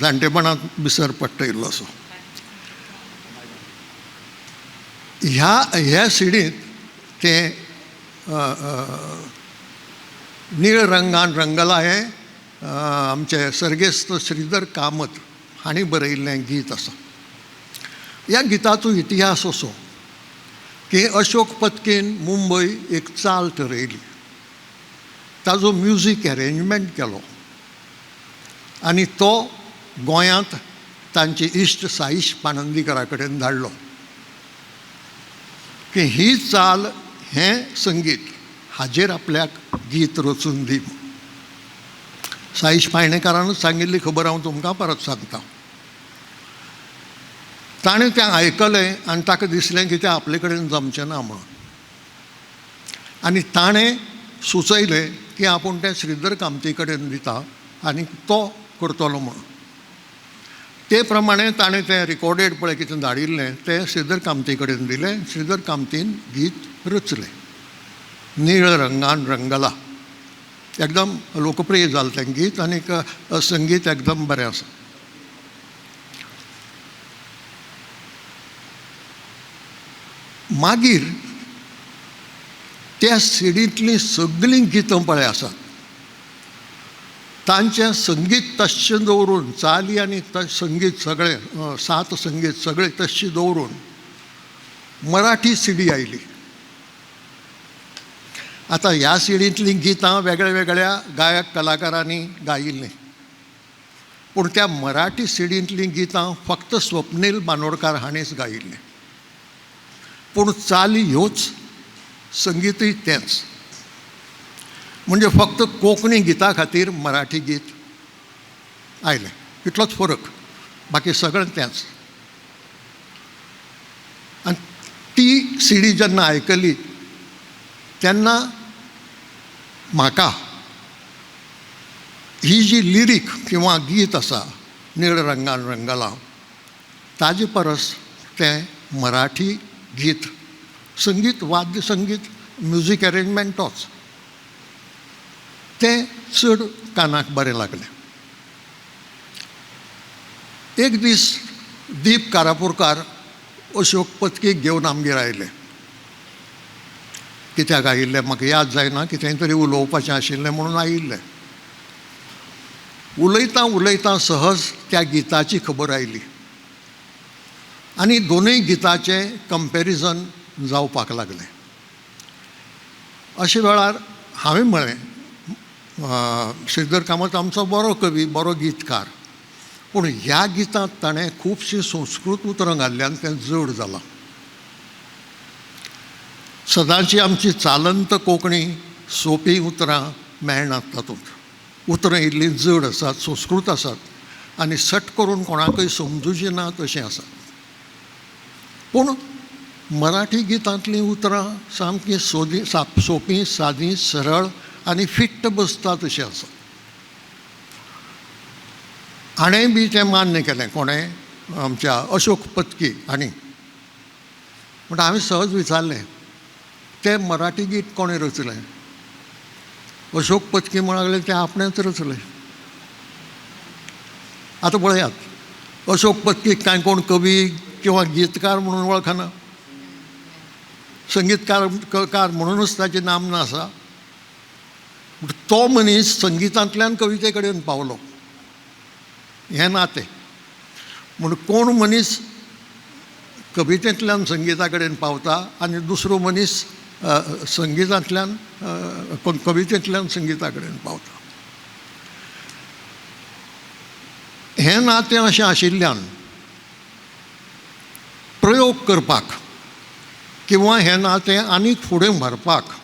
जाणटेपणांत विसर पडटा इल्लोसो. ह्या सिडींत तें नीळ रंगान रंगला हें आमचे सर्गेस्त श्रीधर कामत हांणी बरयिल्लें गीत आसा. ह्या गिताचो इतिहास असो की अशोक पत्कीन मुंबय एक चाल ठरयली, ताजो म्युजीक अरेंजमेंट केलो आनी तो गोंयांत तांचे इश्ट साईश पाणंदीकरा कडेन धाडलो की ही चाल, हें संगीत हाजेर आपल्याक गीत रचून दी. साईश पायणेकारानूच सांगिल्ली खबर हांव तुमकां परत सांगता. ताणें तें आयकलें आनी ताका दिसलें की तें आपले कडेन जमचें ना म्हणून, आनी ताणें सुचयलें की आपूण तें श्रीधर कामती कडेन दिता आनी तो करतलो म्हणून. ते प्रमाणे ताणें तें रिकॉर्डेड पळय कितें धाडिल्लें तें श्रीधर कामती कडेन दिलें. श्रीधर कामतीन गीत रचलें नीळ रंगान रंगला. एकदम लोकप्रिय जालें तें गीत आनीक संगीत एकदम बरें आसा. मागीर त्या सिडींतलीं सगळीं गितां पळय आसात तांचें संगीत तश्शें दवरून, चाली आनी संगीत सगळें, सात संगीत सगळें तश्शें दवरून मराठी सीडी आयली. आतां ह्या सिडींतलीं गितां वेगळ्या वेगळ्या गायक कलाकारांनी गायिल्लीं, पूण त्या मराठी सिडींतलीं गितां फक्त स्वप्नील बांदोडकार हांणीच गायिल्लीं. पूण चाली ह्योच, संगीतूय तेंच. म्हणजे फक्त कोंकणी गिता खातीर मराठी गीत आयलें, इतलोच फरक, बाकी सगळें तेंच. आनी ती सीडी जेन्ना आयकली तेन्ना म्हाका ही जी लिरीक किंवा गीत आसा नीळ रंगान रंगला ताजे परस तें मराठी गीत, संगीत, वाद्य संगीत, म्युजीक अरेंजमेंट तोच, तें चड कानाक बरें लागलें. एक दीस दीप कारापूरकार अशोक पत्कीक घेवन आमगेर आयले. कित्याक आयिल्ले म्हाका याद जायना, कितेंय तरी उलोवपाचें आशिल्लें म्हणून आयिल्ले. उलयतां उलयतां सहज त्या गिताची खबर आयली आनी दोनूय गिताचें कंपेरिजन जावपाक लागलें. अशे वेळार हांवें म्हळें, श्रीधर कामत आमचो बरो कवी, बरो गीतकार, पूण ह्या गितांत ताणें खुबशीं संस्कृत उतरां घाल्ल्यान तें जड जालां. सदांची आमची चालंत कोंकणी सोंपी उतरां मेळनात, तातूंत उतरां इल्लीं जड आसात, संस्कृत आसात आनी सट करून कोणाकय समजुचीं ना तशें आसा. पूण मराठी गितांतलीं उतरां सामकीं सोदी सोंपी, सादी, सरळ आनी फिट्ट बसता तशीं आसा. हाणें बी तें मान्य केलें, कोणें, आमच्या अशोक पत्की हांणी. म्हणटा हांवें सहज विचारलें, तें मराठी गीत कोणें रचलें? अशोक पत्की म्हणूंक लागले तें आपणेंच रचलें. आतां पळयात, अशोक पत्कीक कांय कोण कवी किंवा गीतकार म्हणून वळखना, संगीतकार म्हणूनच ताची नामना आसा. तो मनीस संगितांतल्यान कविते कडेन पावलो, हें नातें. म्हूण कोण मनीस कवितेंतल्यान संगिता कडेन पावता आनी दुसरो मनीस संगितांतल्यान कवितेंतल्यान संगिता कडेन पावता. हें नातें अशें आशिल्ल्यान प्रयोग करपाक किंवा हें नातें आनीक फुडें व्हरपाक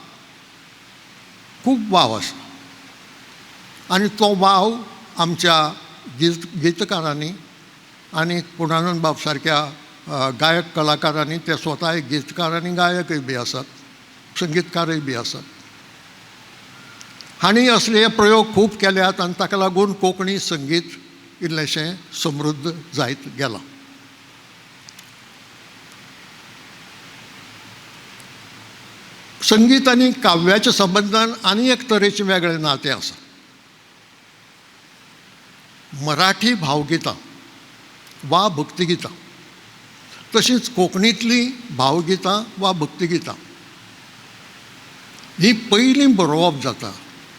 खूब वाव आसा आनी तो वाव आमच्या गीतकारांनी आनी पुर्णानंद बाब सारक्या गायक कलाकारांनी, ते स्वता एक गीतकार आनी गायकय बी आसात, संगीतकारय बी आसात, हांणी असले प्रयोग खूब केल्यात आनी ताका लागून कोंकणी संगीत इल्लेंशें समृद्ध जायत गेलां. संगीत आनी काव्याच्या संबंदान आनी एक तरेचें वेगळें नातें आसा. मराठी भावगितां वा भक्तिगितां तशींच कोंकणींतलीं भावगितां वा भक्तिगितां ही पयलीं बरोवप जाता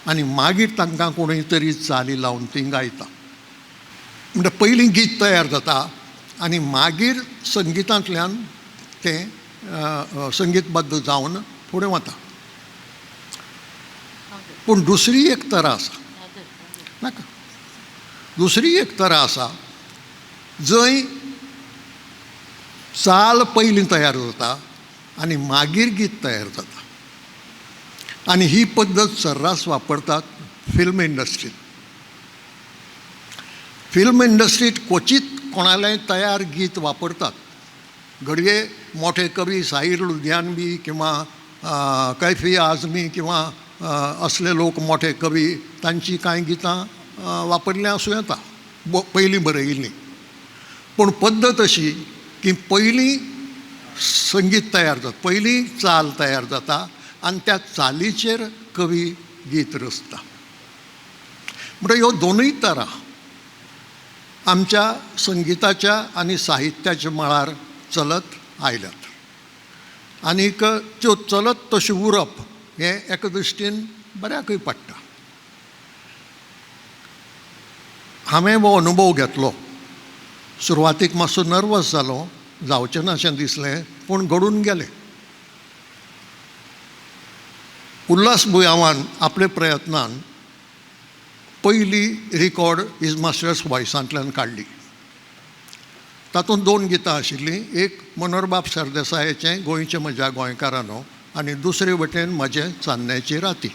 आनी मागीर तांकां कोणूय तरी चाली लावन तीं गायता. म्हणटा पयलीं गीत तयार जाता आनी मागीर संगितांतल्यान तें संगीतबद्ध जावन फुडें वता. पूण दुसरी एक तरा आसा, नाका, दुसरी एक तरा आसा जंय चाल पयलीं तयार जाता आनी मागीर गीत तयार जाता. आनी ही पद्दत सर्रास वापरतात फिल्म इंडस्ट्रीत. फिल्म इंडस्ट्रीत क्वचीत कोणालें तयार गीत वापरतात. घडये मोठे कवी साहिर लुधियानवी किंवा कैफी आजमी किंवा असले लोक मोठे कवी तांची कांय गितां वापरलीं आसूं येता पयलीं बरयिल्लीं. पूण पद्दत अशी की पयलीं संगीत तयार जाता, पयलीं चाल तयार जाता आनी त्या चालीचेर कवी गीत रचता. म्हणटा ह्यो दोनूय तरा आमच्या संगिताच्या आनी साहित्याच्या मळार चलत आयल्यात आनीक त्यो चलत तश्यो उरप हें एका दृश्टीन बऱ्याकूय पडटा. हांवें हो अनुभव घेतलो. सुरवातीक मातसो नर्वस जालो, जावचें ना अशें दिसलें, पूण घडून गेलें. उल्हास बुयांवान आपल्या प्रयत्नान पयली रिकॉर्ड his masters वॉयसांतल्यान काडली. तातूंत दोन गितां आशिल्लीं, एक मनोहरबाब सरदेसायाचें गोंयचें म्हज्या गोंयकारानो आनी दुसरे वटेन म्हजें चान्न्याची राती.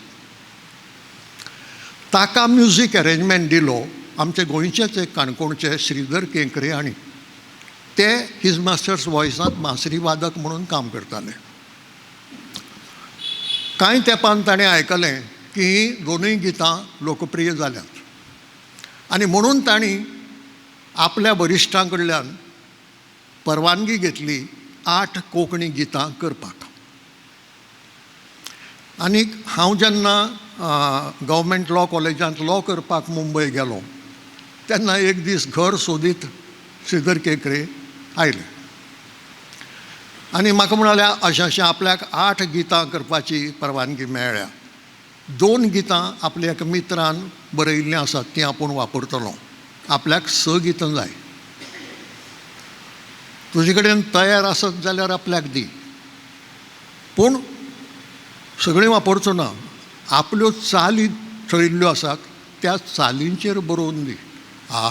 ताका म्युजीक अरेंजमेंट दिलो आमचे गोंयचेच एक काणकोणचे श्रीधर केंकरे हांणी. ते his masters वॉयसांत बांसरी वादक म्हणून काम करताले. कांय तेंपान ताणें आयकलें की हीं दोनूय गितां लोकप्रिय जाल्यात आनी म्हणून तांणी आपल्या वरिश्ठां कडल्यान परवानगी घेतली 8 कोंकणी गितां करपाक. आनी हांव जेन्ना गव्हर्मेंट लॉ कॉलेजांत लॉ करपाक मुंबय गेलो तेन्ना एक दीस घर सोदीत श्रीधर केंकरे आयले. आनी म्हाका म्हणाल्या अशें अशें आपल्याक 8 गितां करपाची परवानगी मेळ्ळ्या, 2 गितां आपल्या एका मित्रान बरयिल्लीं आसात तीं आपूण वापरतलो, आपल्याक 6 गितां जाय, तुजे कडेन तयार आसत जाल्यार आपल्याक दी, पूण सगळीं वापरचो ना, आपल्यो चाली थरिल्ल्यो आसात त्या चालींचेर बरोवन दी. आ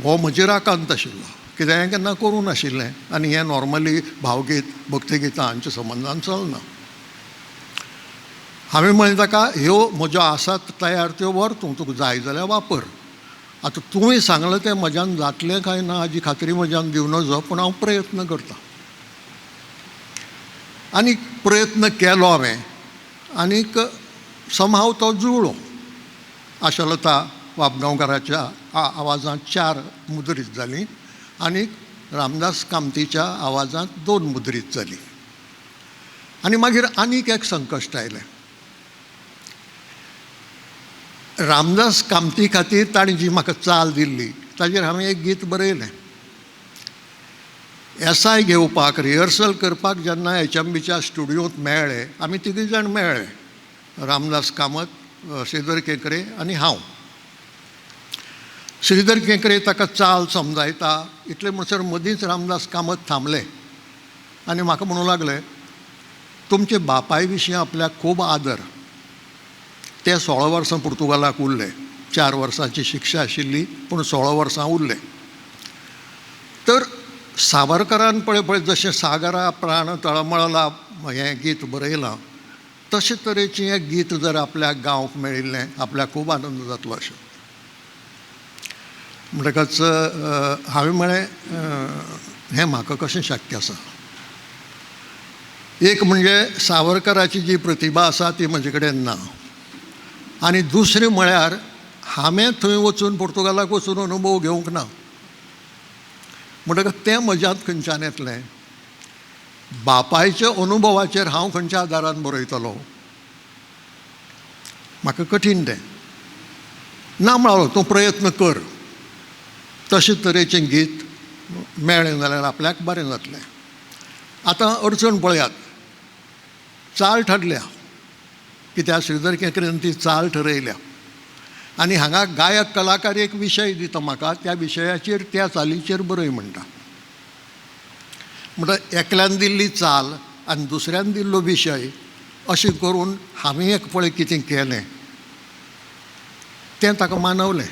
हो म्हजेर आकांत आशिल्लो, कित्याक हांवें केन्ना करूंक नाशिल्लें आनी हें नॉर्मली भावगीत भक्तिगितां हांच्या संबंदान चलना. हांवें म्हणलें ताका ह्यो म्हज्यो आसात तयार त्यो व्हर तूं, तुका जाय जाल्यार वापर. आतां तुवें सांगलां तें म्हज्यान जातलें काय ना हाजी खात्री म्हज्यान दिवं नजो, पूण हांव प्रयत्न करतां. आनी प्रयत्न केलो हांवें आनीक समहाव तो जुळ्ळो. आशालता वाबगांवकाराच्या आवाजांत 4 मुद्रीत जालीं आनी रामदास कामतीच्या आवाजांत 2 मुद्रीत जालीं. आनी मागीर आनीक एक संकश्ट आयलें. रामदास कामती खातीर ताणें जी म्हाका चाल दिल्ली ताजेर हांवें एक गीत बरयलें. एसआय घेवपाक रिहर्सल करपाक जेन्ना एचएमबीच्या स्टुडियोंत मेळ्ळे, आमी तिगूय जाण मेळ्ळे, रामदास कामत, श्रीधर केंकरे आनी हांव. श्रीधर केंकरे ताका चाल समजायता इतले म्हणसर मदींच रामदास कामत थांबले आनी म्हाका म्हणूं लागले, तुमचे बापाय विशीं आपल्याक खूब आदर, ते 16 वर्सां पुर्तुगालाक उरले, 4 वर्सांची शिक्षा आशिल्ली पूण 16 वर्सां उरले. तर सावरकरान पळय पळय जशें सागरा प्राण तळमळला हें गीत बरयलां तशे तरेचें हें गीत जर आपल्याक गावंक मेळिल्लें आपल्याक खूब आनंद जातलो अशें. म्हणटकच हांवें म्हळें हें म्हाका कशें शक्य आसा. एक म्हणजे सावरकराची जी प्रतिभा आसा ती म्हजे कडेन ना, आनी दुसरें म्हळ्यार हांवें थंय वचून पुर्तुगालाक वचून अनुभव घेवंक ना, म्हणटकच तें म्हज्यांत खंयच्यान येतलें, बापायच्या अनुभवाचेर हांव खंयच्या आदारान बरयतलो, म्हाका कठीण तें. ना म्हळो तूं प्रयत्न कर, तशे तरेचें गीत मेळ्ळें जाल्यार आपल्याक बरें जातलें. आतां अडचण पळयात, चाल ठरल्या कित्याक श्रीधर केंकरेन ती चाल ठरयल्या आनी हांगा गायक कलाकार एक विशय दिता म्हाका, त्या विशयाचेर त्या चालीचेर बरय म्हणटा. म्हणटा एकल्यान दिल्ली चाल आनी दुसऱ्यान दिल्लो विशय अशें करून हांवें एक पळय कितें केलें तें ताका मानवलें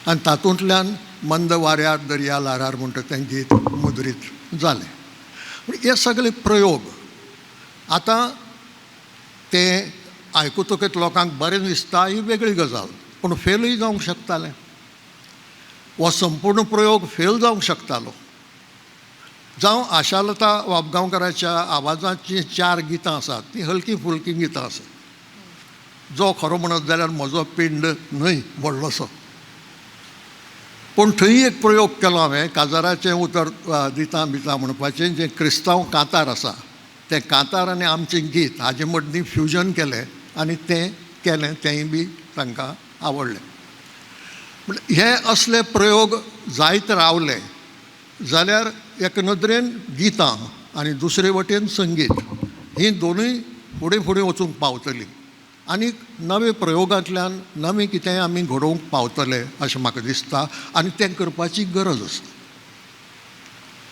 आनी तातूंतल्यान मंद वाऱ्यार दर्या ल्हारार म्हणटा तें गीत मुद्रीत जालें. हे सगळे प्रयोग आतां तें आयकुतकच लोकांक बरें दिसता ही वेगळी गजाल, पूण फेलूय जावंक शकतालें. हो संपूर्ण प्रयोग फेल जावंक शकतालो. जावं आशालता वाबगांवकाराच्या आवाजाचीं 4 गितां आसात तीं हलकी फुलकी गितां आसात, जो खरो म्हणत जाल्यार म्हजो पिंड न्हय व्हडलोसो, पूण थंय एक प्रयोग केलो हांवें, काजाराचें उतर दिता बिता म्हणपाचें जें क्रिस्तांव कांतार आसा तें कांतार आनी आमचें गीत हाजे मदीं फ्युजन केलें आनी तें केलें, तेंय बी तांकां आवडलें. म्हळ्यार हे असले प्रयोग जायत रावले जाल्यार एक नदरेन गितां आनी दुसरे वटेन संगीत हीं दोनूय फुडें फुडें वचूंक पावतलीं आनी नवे प्रयोगांतल्यान नवें कितेंय आमी घडोवंक पावतले अशें म्हाका दिसता आनी तें करपाची गरज आसा.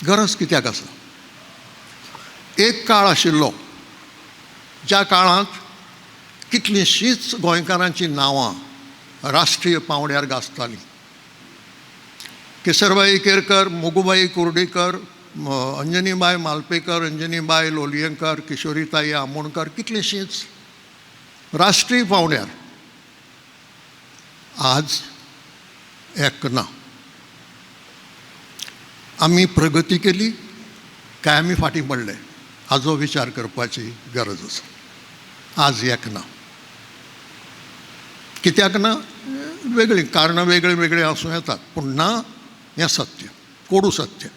गरज कित्याक आसा? एक काळ आशिल्लो ज्या काळांत कितलींशींच गोंयकारांचीं नांवां राष्ट्रीय पांवड्यार गाजतालीं. केसरबाई केरकर, मोगुबाई कुर्डीकर, अंजनीबाय मालपेकर, अंजनीबाय लोलयेंकर, किशोरीताई आमोणकर, कितलींशींच राष्ट्रीय पांवड्यार. आज एक ना. आमी प्रगती केली काय आमी फाटीं पडले हाजो विचार करपाची गरज आसा. आज एक ना. कित्याक ना? वेगळीं कारणां वेगळीं वेगळीं आसूं येतात, पूण ना हें सत्य, कोडू सत्य.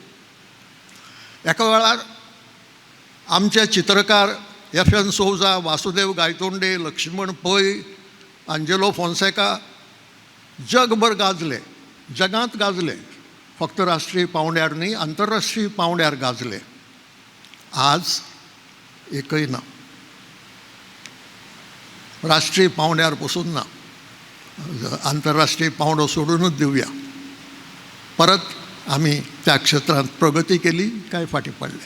एका वेळार आमचे चित्रकार एफ.एन. सोजा, वासुदेव गायतोंडे, लक्ष्मण पै, आंजेलो फोन्सेका जगभर गाजले, जगांत गाजले. फक्त राष्ट्रीय पांवड्यार न्ही, आंतरराष्ट्रीय पांवड्यार गाजले. आज एकय ना, राष्ट्रीय पांवड्यार पसून ना, आंतरराष्ट्रीय पांवडो सोडूनच दिवया. परत आमी त्या क्षेत्रांत प्रगती केली काय फाटीं पडले.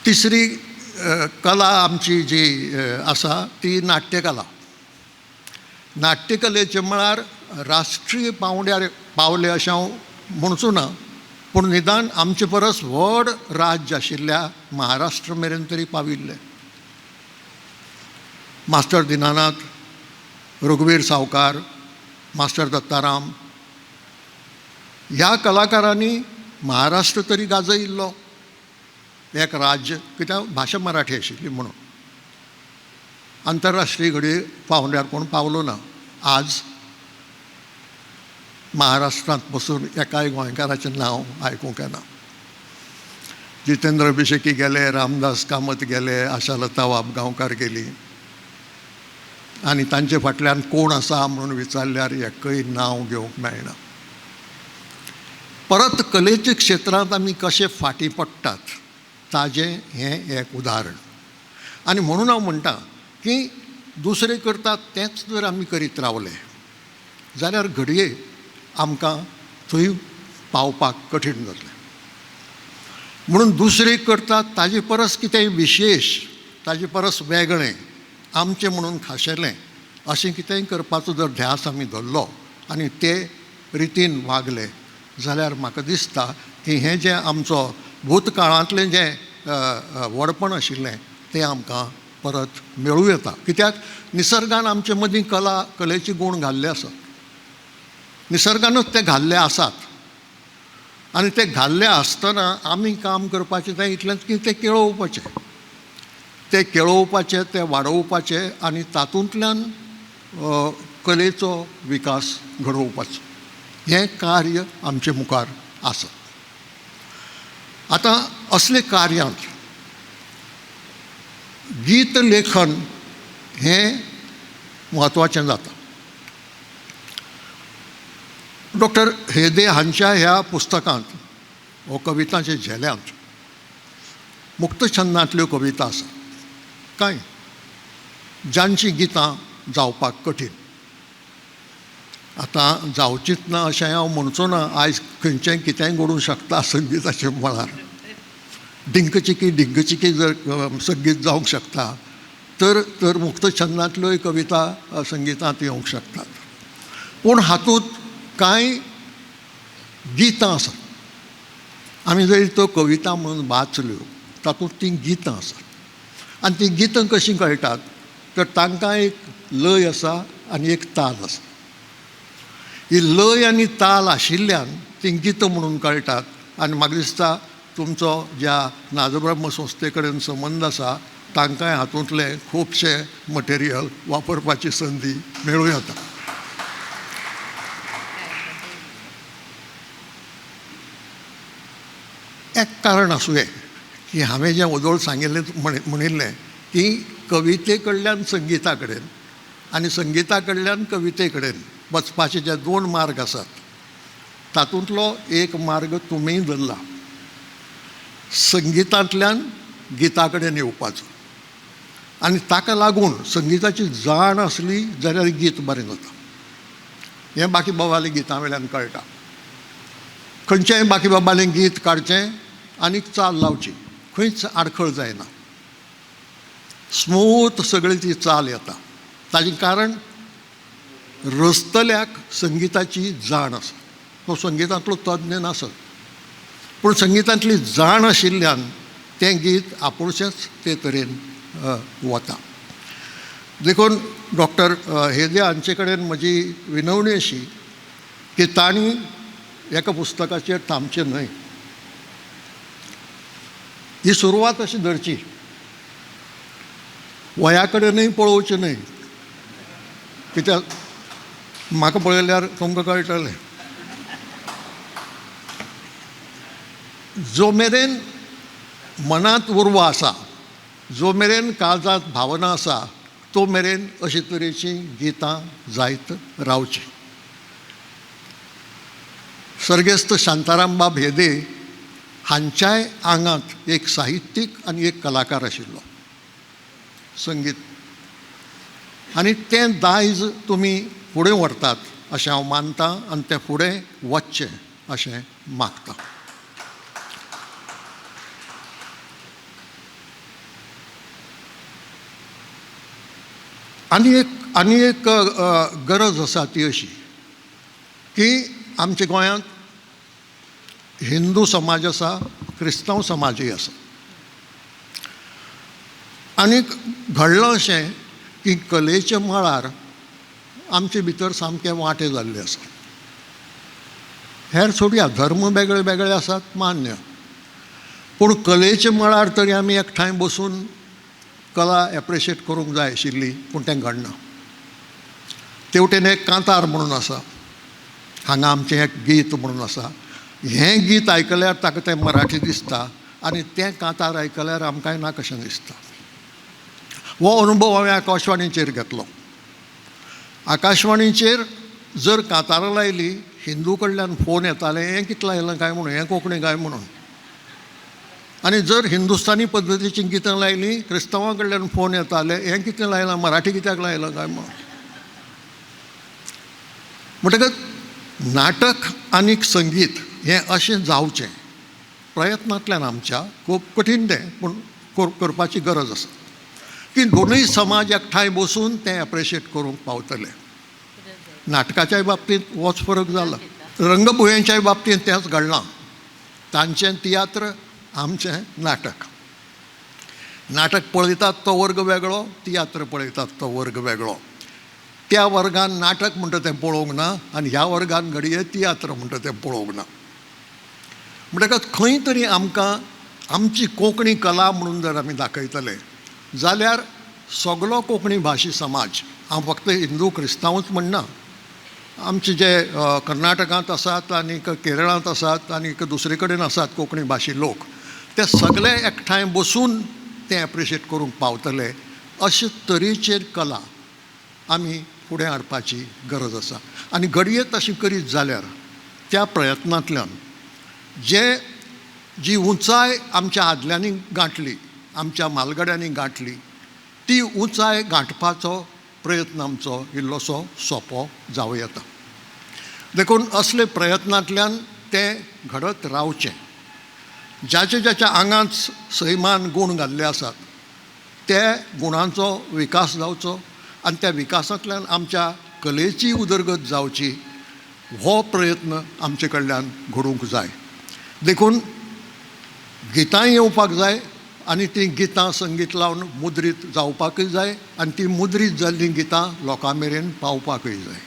तिसरी कला आमची जी आसा ती नाट्यकला. नाट्यकलेचे मळार राष्ट्रीय पांवड्यार पावले अशें हांव म्हणचो ना, पूण निदान आमचे परस व्हड राज्य आशिल्ल्या महाराष्ट्र मेरेन तरी पाविल्ले. मास्टर दिनानाथ, रघुवीर सावकार, मास्टर दत्ताराम ह्या कलाकारांनी महाराष्ट्र तरी गाजयिल्लो एक राज्य, कित्याक भाशा मराठी आशिल्ली म्हणून. आंतरराष्ट्रीय घडये पांवड्यार कोण पावलो ना. आज महाराष्ट्रांत बसून एकाय गोंयकाराचें नांव आयकूंक येना. जितेंद्र अभिषेकी गेले, रामदास कामत गेले, आशालता वाबगांवकार गेली, आनी तांचे फाटल्यान कोण आसा म्हणून विचारल्यार एकय नांव घेवंक मेळना. परत कलेच्या क्षेत्रांत आमी कशे फाटीं पडटात ताजें हें एक उदाहरण. आनी म्हणून हांव म्हणटा की दुसरे करतात तेंच जर आमी करीत रावले जाल्यार घडये आमकां थंय पावपाक कठीण जातलें. म्हणून दुसरे करतात ताजे परस कितेंय विशेश, ताजे परस वेगळें, आमचें म्हणून खाशेलें अशें कितेंय करपाचो जर ध्यास आमी धरलो आनी ते रितीन वागले जाल्यार म्हाका दिसता की हें जें आमचो भूतकाळांतलें जें व्हडपण आशिल्लें तें आमकां परत मेळूं येता. कित्याक निसर्गान आमचे मदीं कला, कलेचे गूण घाल्ले आसात, निसर्गानूच ते घाल्ले आसात. आनी ते घाल्ले आसतना आमी काम करपाचें तें इतलेंच की ते केळोवपाचें, ते केळोवपाचें, ते वाडोवपाचें आनी तातूंतल्यान कलेचो विकास घडोवपाचो. हें कार्य आमचे मुखार आसा. आतां असले कार्यांत गीत लेखन हें म्हत्वाचें जाता. डॉक्टर हेदे हांच्या ह्या पुस्तकांत हो कवितांच्या झेल्यांत मुक्तछंदांतल्यो कविता आसात कांय जांचीं गितां जावपाक कठीण. आतां जावचीच ना अशें हांव म्हणचो ना, आयज खंयचें कितेंय घडूंक शकता संगिताच्या मळार. डिंकचिकी डिंकचिकी जर संगीत जावंक शकता तर तर मुक्तछंदांतल्योय कविता संगितांत येवंक शकतात. पूण हातूंत कांय गितां आसात, आमी जरी त्यो कविता म्हणून वाचल्यो तातूंत तीं गितां आसात. आनी तीं गितां कशीं कळटात तर तांकां एक लय आसा आनी एक ताल आसा. ही लय आनी ताल आशिल्ल्यान तीं गितां म्हणून कळटात. आनी म्हाका दिसता तुमचो ज्या नादब्रह्म संस्थे कडेन संबंद आसा तांकांय हातूंतलें खुबशें मटेरियल वापरपाची संदी मेळूं येता. एक कारण आसुंये की हांवें जें वदोळ सांगिल्लें म्हणिल्लें की कविते कडल्यान संगिता कडेन आनी संगिता कडल्यान कविते कडेन वचपाचे जे दोन मार्ग आसात तातूंतलो एक मार्ग तुमी धरला, संगितांतल्यान गिता कडेन येवपाचो. आनी ताका लागून संगिताची जाण आसली जाल्यार गीत बरें जाता. हें बाकीबाबाल्या गितां वयल्यान कळटा. खंयचेंय बाकीबाबालें गीत काडचें आनी चाल लावची, खंयच आडखळ जायना, स्मूथ सगळी ती चाल येता. ताजें कारण रचतल्याक संगिताची जाण आसा. तो संगितांतलो तज्ञ नासत पूण संगितांतली जाण आशिल्ल्यान तें गीत आपुणशेंच ते तरेन वता. देखून डॉक्टर हेदे हांचे कडेन म्हजी विनवणी अशी की तांणी एका पुस्तकाचेर थांबचें न्हय, ही सुरवात अशी धरची, वया कडेनूय पळोवचें न्हय, कित्याक म्हाका पळयल्यार तुमकां कळटलें. जो मेरेन मनांत उर्वा आसा, जो मेरेन काळजांत भावना आसा, तो मेरेन अशे तरेचीं गितां जायत रावचीं. सर्गेस्त शांताराम बाब हेदे हांच्याय आंगांत एक साहित्यीक आनी एक कलाकार आशिल्लो संगीत, आनी तें दायज तुमी फुडें व्हरतात अशें हांव मानतां आनी तें फुडें वचचें अशें मागतां. आनी एक गरज आसा ती अशी की आमच्या गोंयांत हिंदू समाज आसा, क्रिस्तांव समाजूय आसा, आनी घडलां अशें की कलेच्या मळार आमचे भितर सामके वांटे जाल्ले आसात. हेर सोडया, धर्म वेगळे वेगळे आसात मान्य, पूण कलेच्या मळार तरी आमी एकठांय बसून कला एप्रिशिएट करूंक जाय आशिल्ली, पूण तें घडना. तेवटेन एक कांतार म्हणून आसा, हांगा आमचें एक गीत म्हणून आसा. हें गीत आयकल्यार ताका तें मराठी दिसता आनी तें कांतार आयकल्यार आमकांय ना कशें दिसता. हो अनुभव हांवें आकाशवाणीचेर घेतलो. आकाशवाणीचेर जर कांतारां लायली, हिंदू कडल्यान फोन येताले, हें कितलें लायलां काय म्हणून, हें कोंकणी काय म्हणून. आनी जर हिंदुस्तानी पद्दतीचीं गितां लायलीं, क्रिस्तांवां कडल्यान फोन येताले, हें कितें लायलां, मराठी कित्याक लायलां काय म्हणून. म्हणटकच नाटक आनी संगीत हें अशें जावचें प्रयत्नांतल्यान आमच्या, खूब कठीण तें, पूण करपाची गरज आसा की दोनूय समाज एकठांय बसून तें एप्रिशिएट करूंक पावतले. नाटकाच्याय बाबतींत होच फरक जाला, रंगभुंयेच्याय बाबतींत तेंच घडलां. तांचें तियात्र, आमचें नाटक. नाटक पळयतात तो वर्ग वेगळो, तियात्र पळयतात तो वर्ग वेगळो. त्या वर्गान नाटक म्हणटा तें पळोवंक ना आनी ह्या वर्गान घडये तियात्र म्हणटा तें पळोवंक ना. म्हणटकच खंय तरी आमकां आमची कोंकणी कला म्हणून जर आमी दाखयतले जाल्यार सगलो कोंकणी भाशी समाज, हांव फक्त हिंदू क्रिस्तांवूच म्हणना, आमचे जे कर्नाटकांत आसात आनी केरळांत आसात आनी दुसरे कडेन आसात कोंकणी भाशी लोक, ते सगळे एकठांय बसून ते एप्रिशिएट करूंक पावतले. अशे तरेचेर कला आमी फुडें हाडपाची गरज आसा. आनी घडये तशें करीत जाल्यार त्या प्रयत्नांतल्यान जे जी उंचाय आमच्या आदल्यांनी गांठली, आमच्या म्हालगड्यांनी गांठली, ती उंचाय गांठपाचो प्रयत्न आमचो इल्लोसो सोंपो जावं येता. देखून असले प्रयत्नांतल्यान तें घडत रावचें. ज्याच्या ज्याच्या आंगांत सैमान गूण घाल्ले आसात ते गुणांचो विकास जावचो आनी त्या विकासांतल्यान आमच्या कलेची उदरगत जावची, हो प्रयत्न आमचे कडल्यान घडूंक जाय. देखून गितांय येवपाक जाय आनी तीं गितां संगीत लावन मुद्रीत जावपाकूय जाय आनी तीं मुद्रीत जाल्लीं गितां लोकां मेरेन पावपाकूय जाय.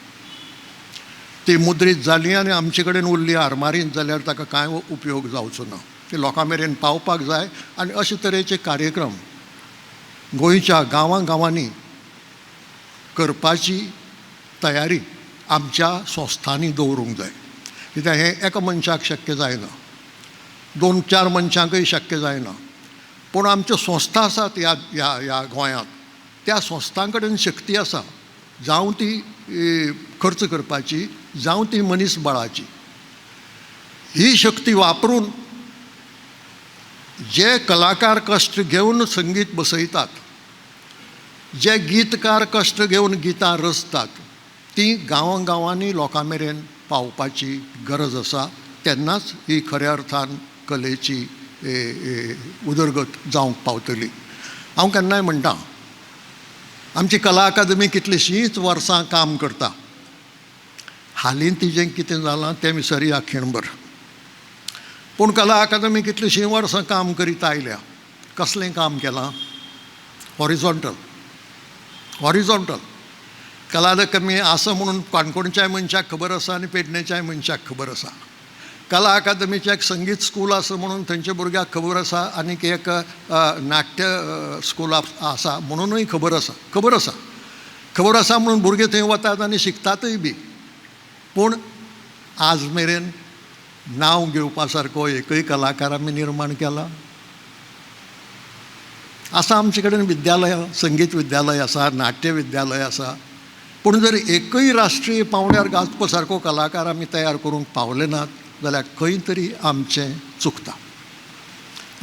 ती मुद्रीत जालीं आनी आमचे कडेन उरली आरमारींत जाल्यार ताका कांय उपयोग जावचो ना. ती लोकां मेरेन पावपाक जाय आनी अशे तरेचे कार्यक्रम गोंयच्या गांवां गांवांनी करपाची तयारी आमच्या संस्थांनी दवरूंक जाय. कित्याक हें एका मनशाक शक्य जायना, दोन चार मनशांकय शक्य जायना, पूण आमच्यो संस्था आसात ह्या ह्या ह्या गोंयांत, त्या संस्थां कडेन शक्ती आसा, जावं ती खर्च करपाची, जावं ती मनीस बळाची. ही शक्ती वापरून जे कलाकार कश्ट घेवन संगीत बसयतात, जे गीतकार कश्ट घेवन गितां रचतात, तीं गांवां गांवांनी लोकां मेरेन पावपाची गरज आसा. तेन्नाच ही खऱ्या अर्थान कलेची उदरगत जावंक पावतली. हांव केन्नाय म्हणटा, आमची कला अकादमी कितलींशींच वर्सां काम करता, हालीं तिजें कितें जालां तें विसरया खिणभर, पूण कला अकादमी कितलींशीं वर्सां काम करीत आयल्या. कसलें काम केलां? हॉरिझॉन्टल. हॉरिझॉन्टल कला अकादमी आसा म्हणून काणकोणच्याय मनशाक खबर आसा आनी पेडणेच्याय मनशाक खबर आसा. कला अकादमीचें एक संगीत स्कूल आसा म्हणून थंयच्या भुरग्याक खबर आसा आनीक एक नाट्य स्कूल आसा म्हणूनय खबर आसा. खबर आसा, खबर आसा म्हणून भुरगे थंय वतात आनी शिकतातूय बी, पूण आज मेरेन नांव घेवपा सारको एकूय कलाकार आमी निर्माण केला? आसा आमचे कडेन विद्यालयां, संगीत विद्यालय आसा, नाट्य विद्यालय आसा, पूण जर एकूय राष्ट्रीय पांवड्यार गाजपा सारको कलाकार आमी तयार करूंक पावले नात जाल्यार खंय तरी आमचें चुकता.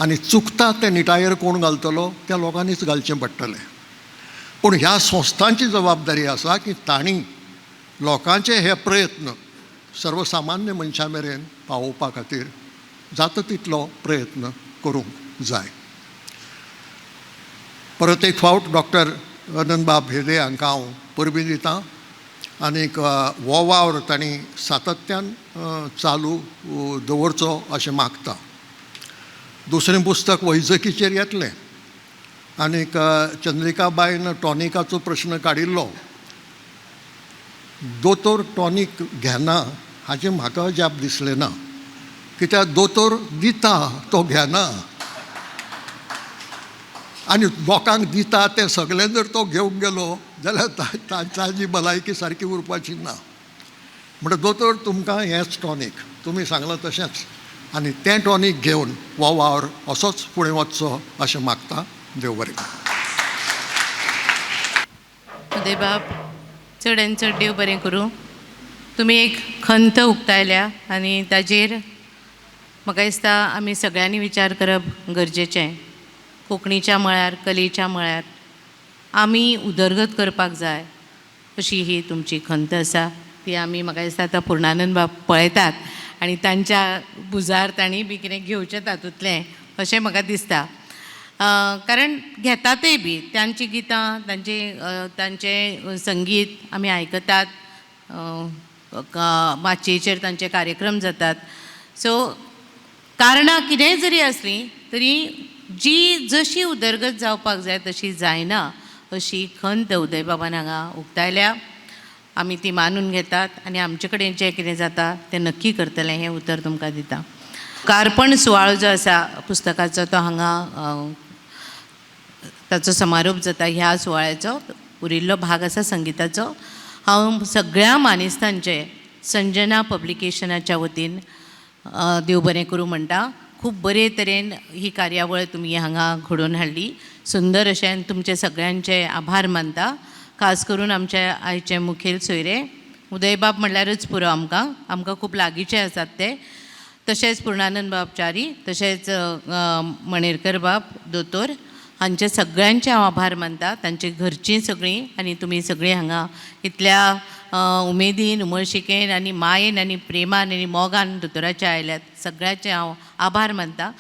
आनी चुकता तें निटायेर कोण घालतलो? त्या लोकांनीच घालचें पडटलें. पूण ह्या संस्थांची जबाबदारी आसा की तांणी लोकांचे हे प्रयत्न सर्वसामान्य मनशां मेरेन पावोवपा खातीर जाता तितलो प्रयत्न करूंक जाय. परत एक फावट डॉक्टर अनंतबाब हेदे हांकां हांव परबीं दितां आनीक हो वावर तांणी सातत्यान चालू दवरचो अशें मागता. दुसरें पुस्तक वैजकीचेर येतलें आनीक चंद्रिकाबायन टॉनिकाचो प्रश्न काडिल्लो. दोतोर टॉनीक घेना हाचें म्हाका अजाप दिसलें ना, कित्याक दोतोर दिता तो घेना आनी लोकांक दिता तें सगळें जर तो घेवंक गेलो जाल्यार ताजी भलायकी सारकी उरपाची ना. म्हणटा दोतोर तुमकां हेंच टॉनीक, तुमी सांगलां तशेंच, आनी तें टॉनीक घेवन हो वावर असोच फुडें वचचो अशें मागता. देव बरें करूं.
उदयबाब, चड आनी चड देव बरें करूं. तुमी एक खंत उक्तायल्या आनी ताजेर म्हाका दिसता आमी सगळ्यांनी विचार करप गरजेचें. कोंकणीच्या मळार, कलेच्या मळार आमी उदरगत करपाक जाय अशी ही तुमची खंत आसा. ती आमी म्हाका दिसता आतां पुर्णानंद बाब पळयतात आनी तांच्या भुजार तांणी बी कितें घेवचें तातूंतलें अशें म्हाका दिसता. कारण घेतातय बी तांचीं गितां, तांचें संगीत आमी आयकतात, माचयेचेर तांचे कार्यक्रम जातात. सो कारणां कितेंय जरी आसलीं तरी जी जशी उदरगत जावपाक जाय तशी जायना अशी खंत उदयबाबान हांगा उक्तायल्या. आमी ती मानून घेतात आनी आमचे कडेन जें कितें जाता तें नक्की करतलें हें उतर तुमकां दिता. लोकार्पण सुवाळो जो आसा पुस्तकाचो तो हांगा ताचो समारोप जाता. ह्या सुवाळ्याचो उरिल्लो भाग आसा संगिताचो. हांव सगळ्या मानेस्तांचे संजना पब्लिकेशनाच्या वतीन देव बरें करूं म्हणटा. खूब बरे तरेन ही कार्यावळ तुमी हांगा घडोवन हाडली, सुंदर अशें तुमचे सगळ्यांचे आभार मानता. खास करून आमचे आयचे मुखेल सोयरे उदयबाब म्हणल्यारच पुरो आमकां, आमकां खूब लागींचे आसात ते, तशेंच पुर्णानंद बाब च्यारी, तशेंच मणेरकर बाब दोतोर, हांचे सगळ्यांचे हांव आभार मानता. तांचे घरचीं सगळीं आनी तुमी सगळीं हांगा इतल्या उमेदीन, उमळशिकेन आनी मायेन आनी प्रेमान आनी मोगान दोतोराचे आयल्यात, सगळ्याचे हांव आभार मानता.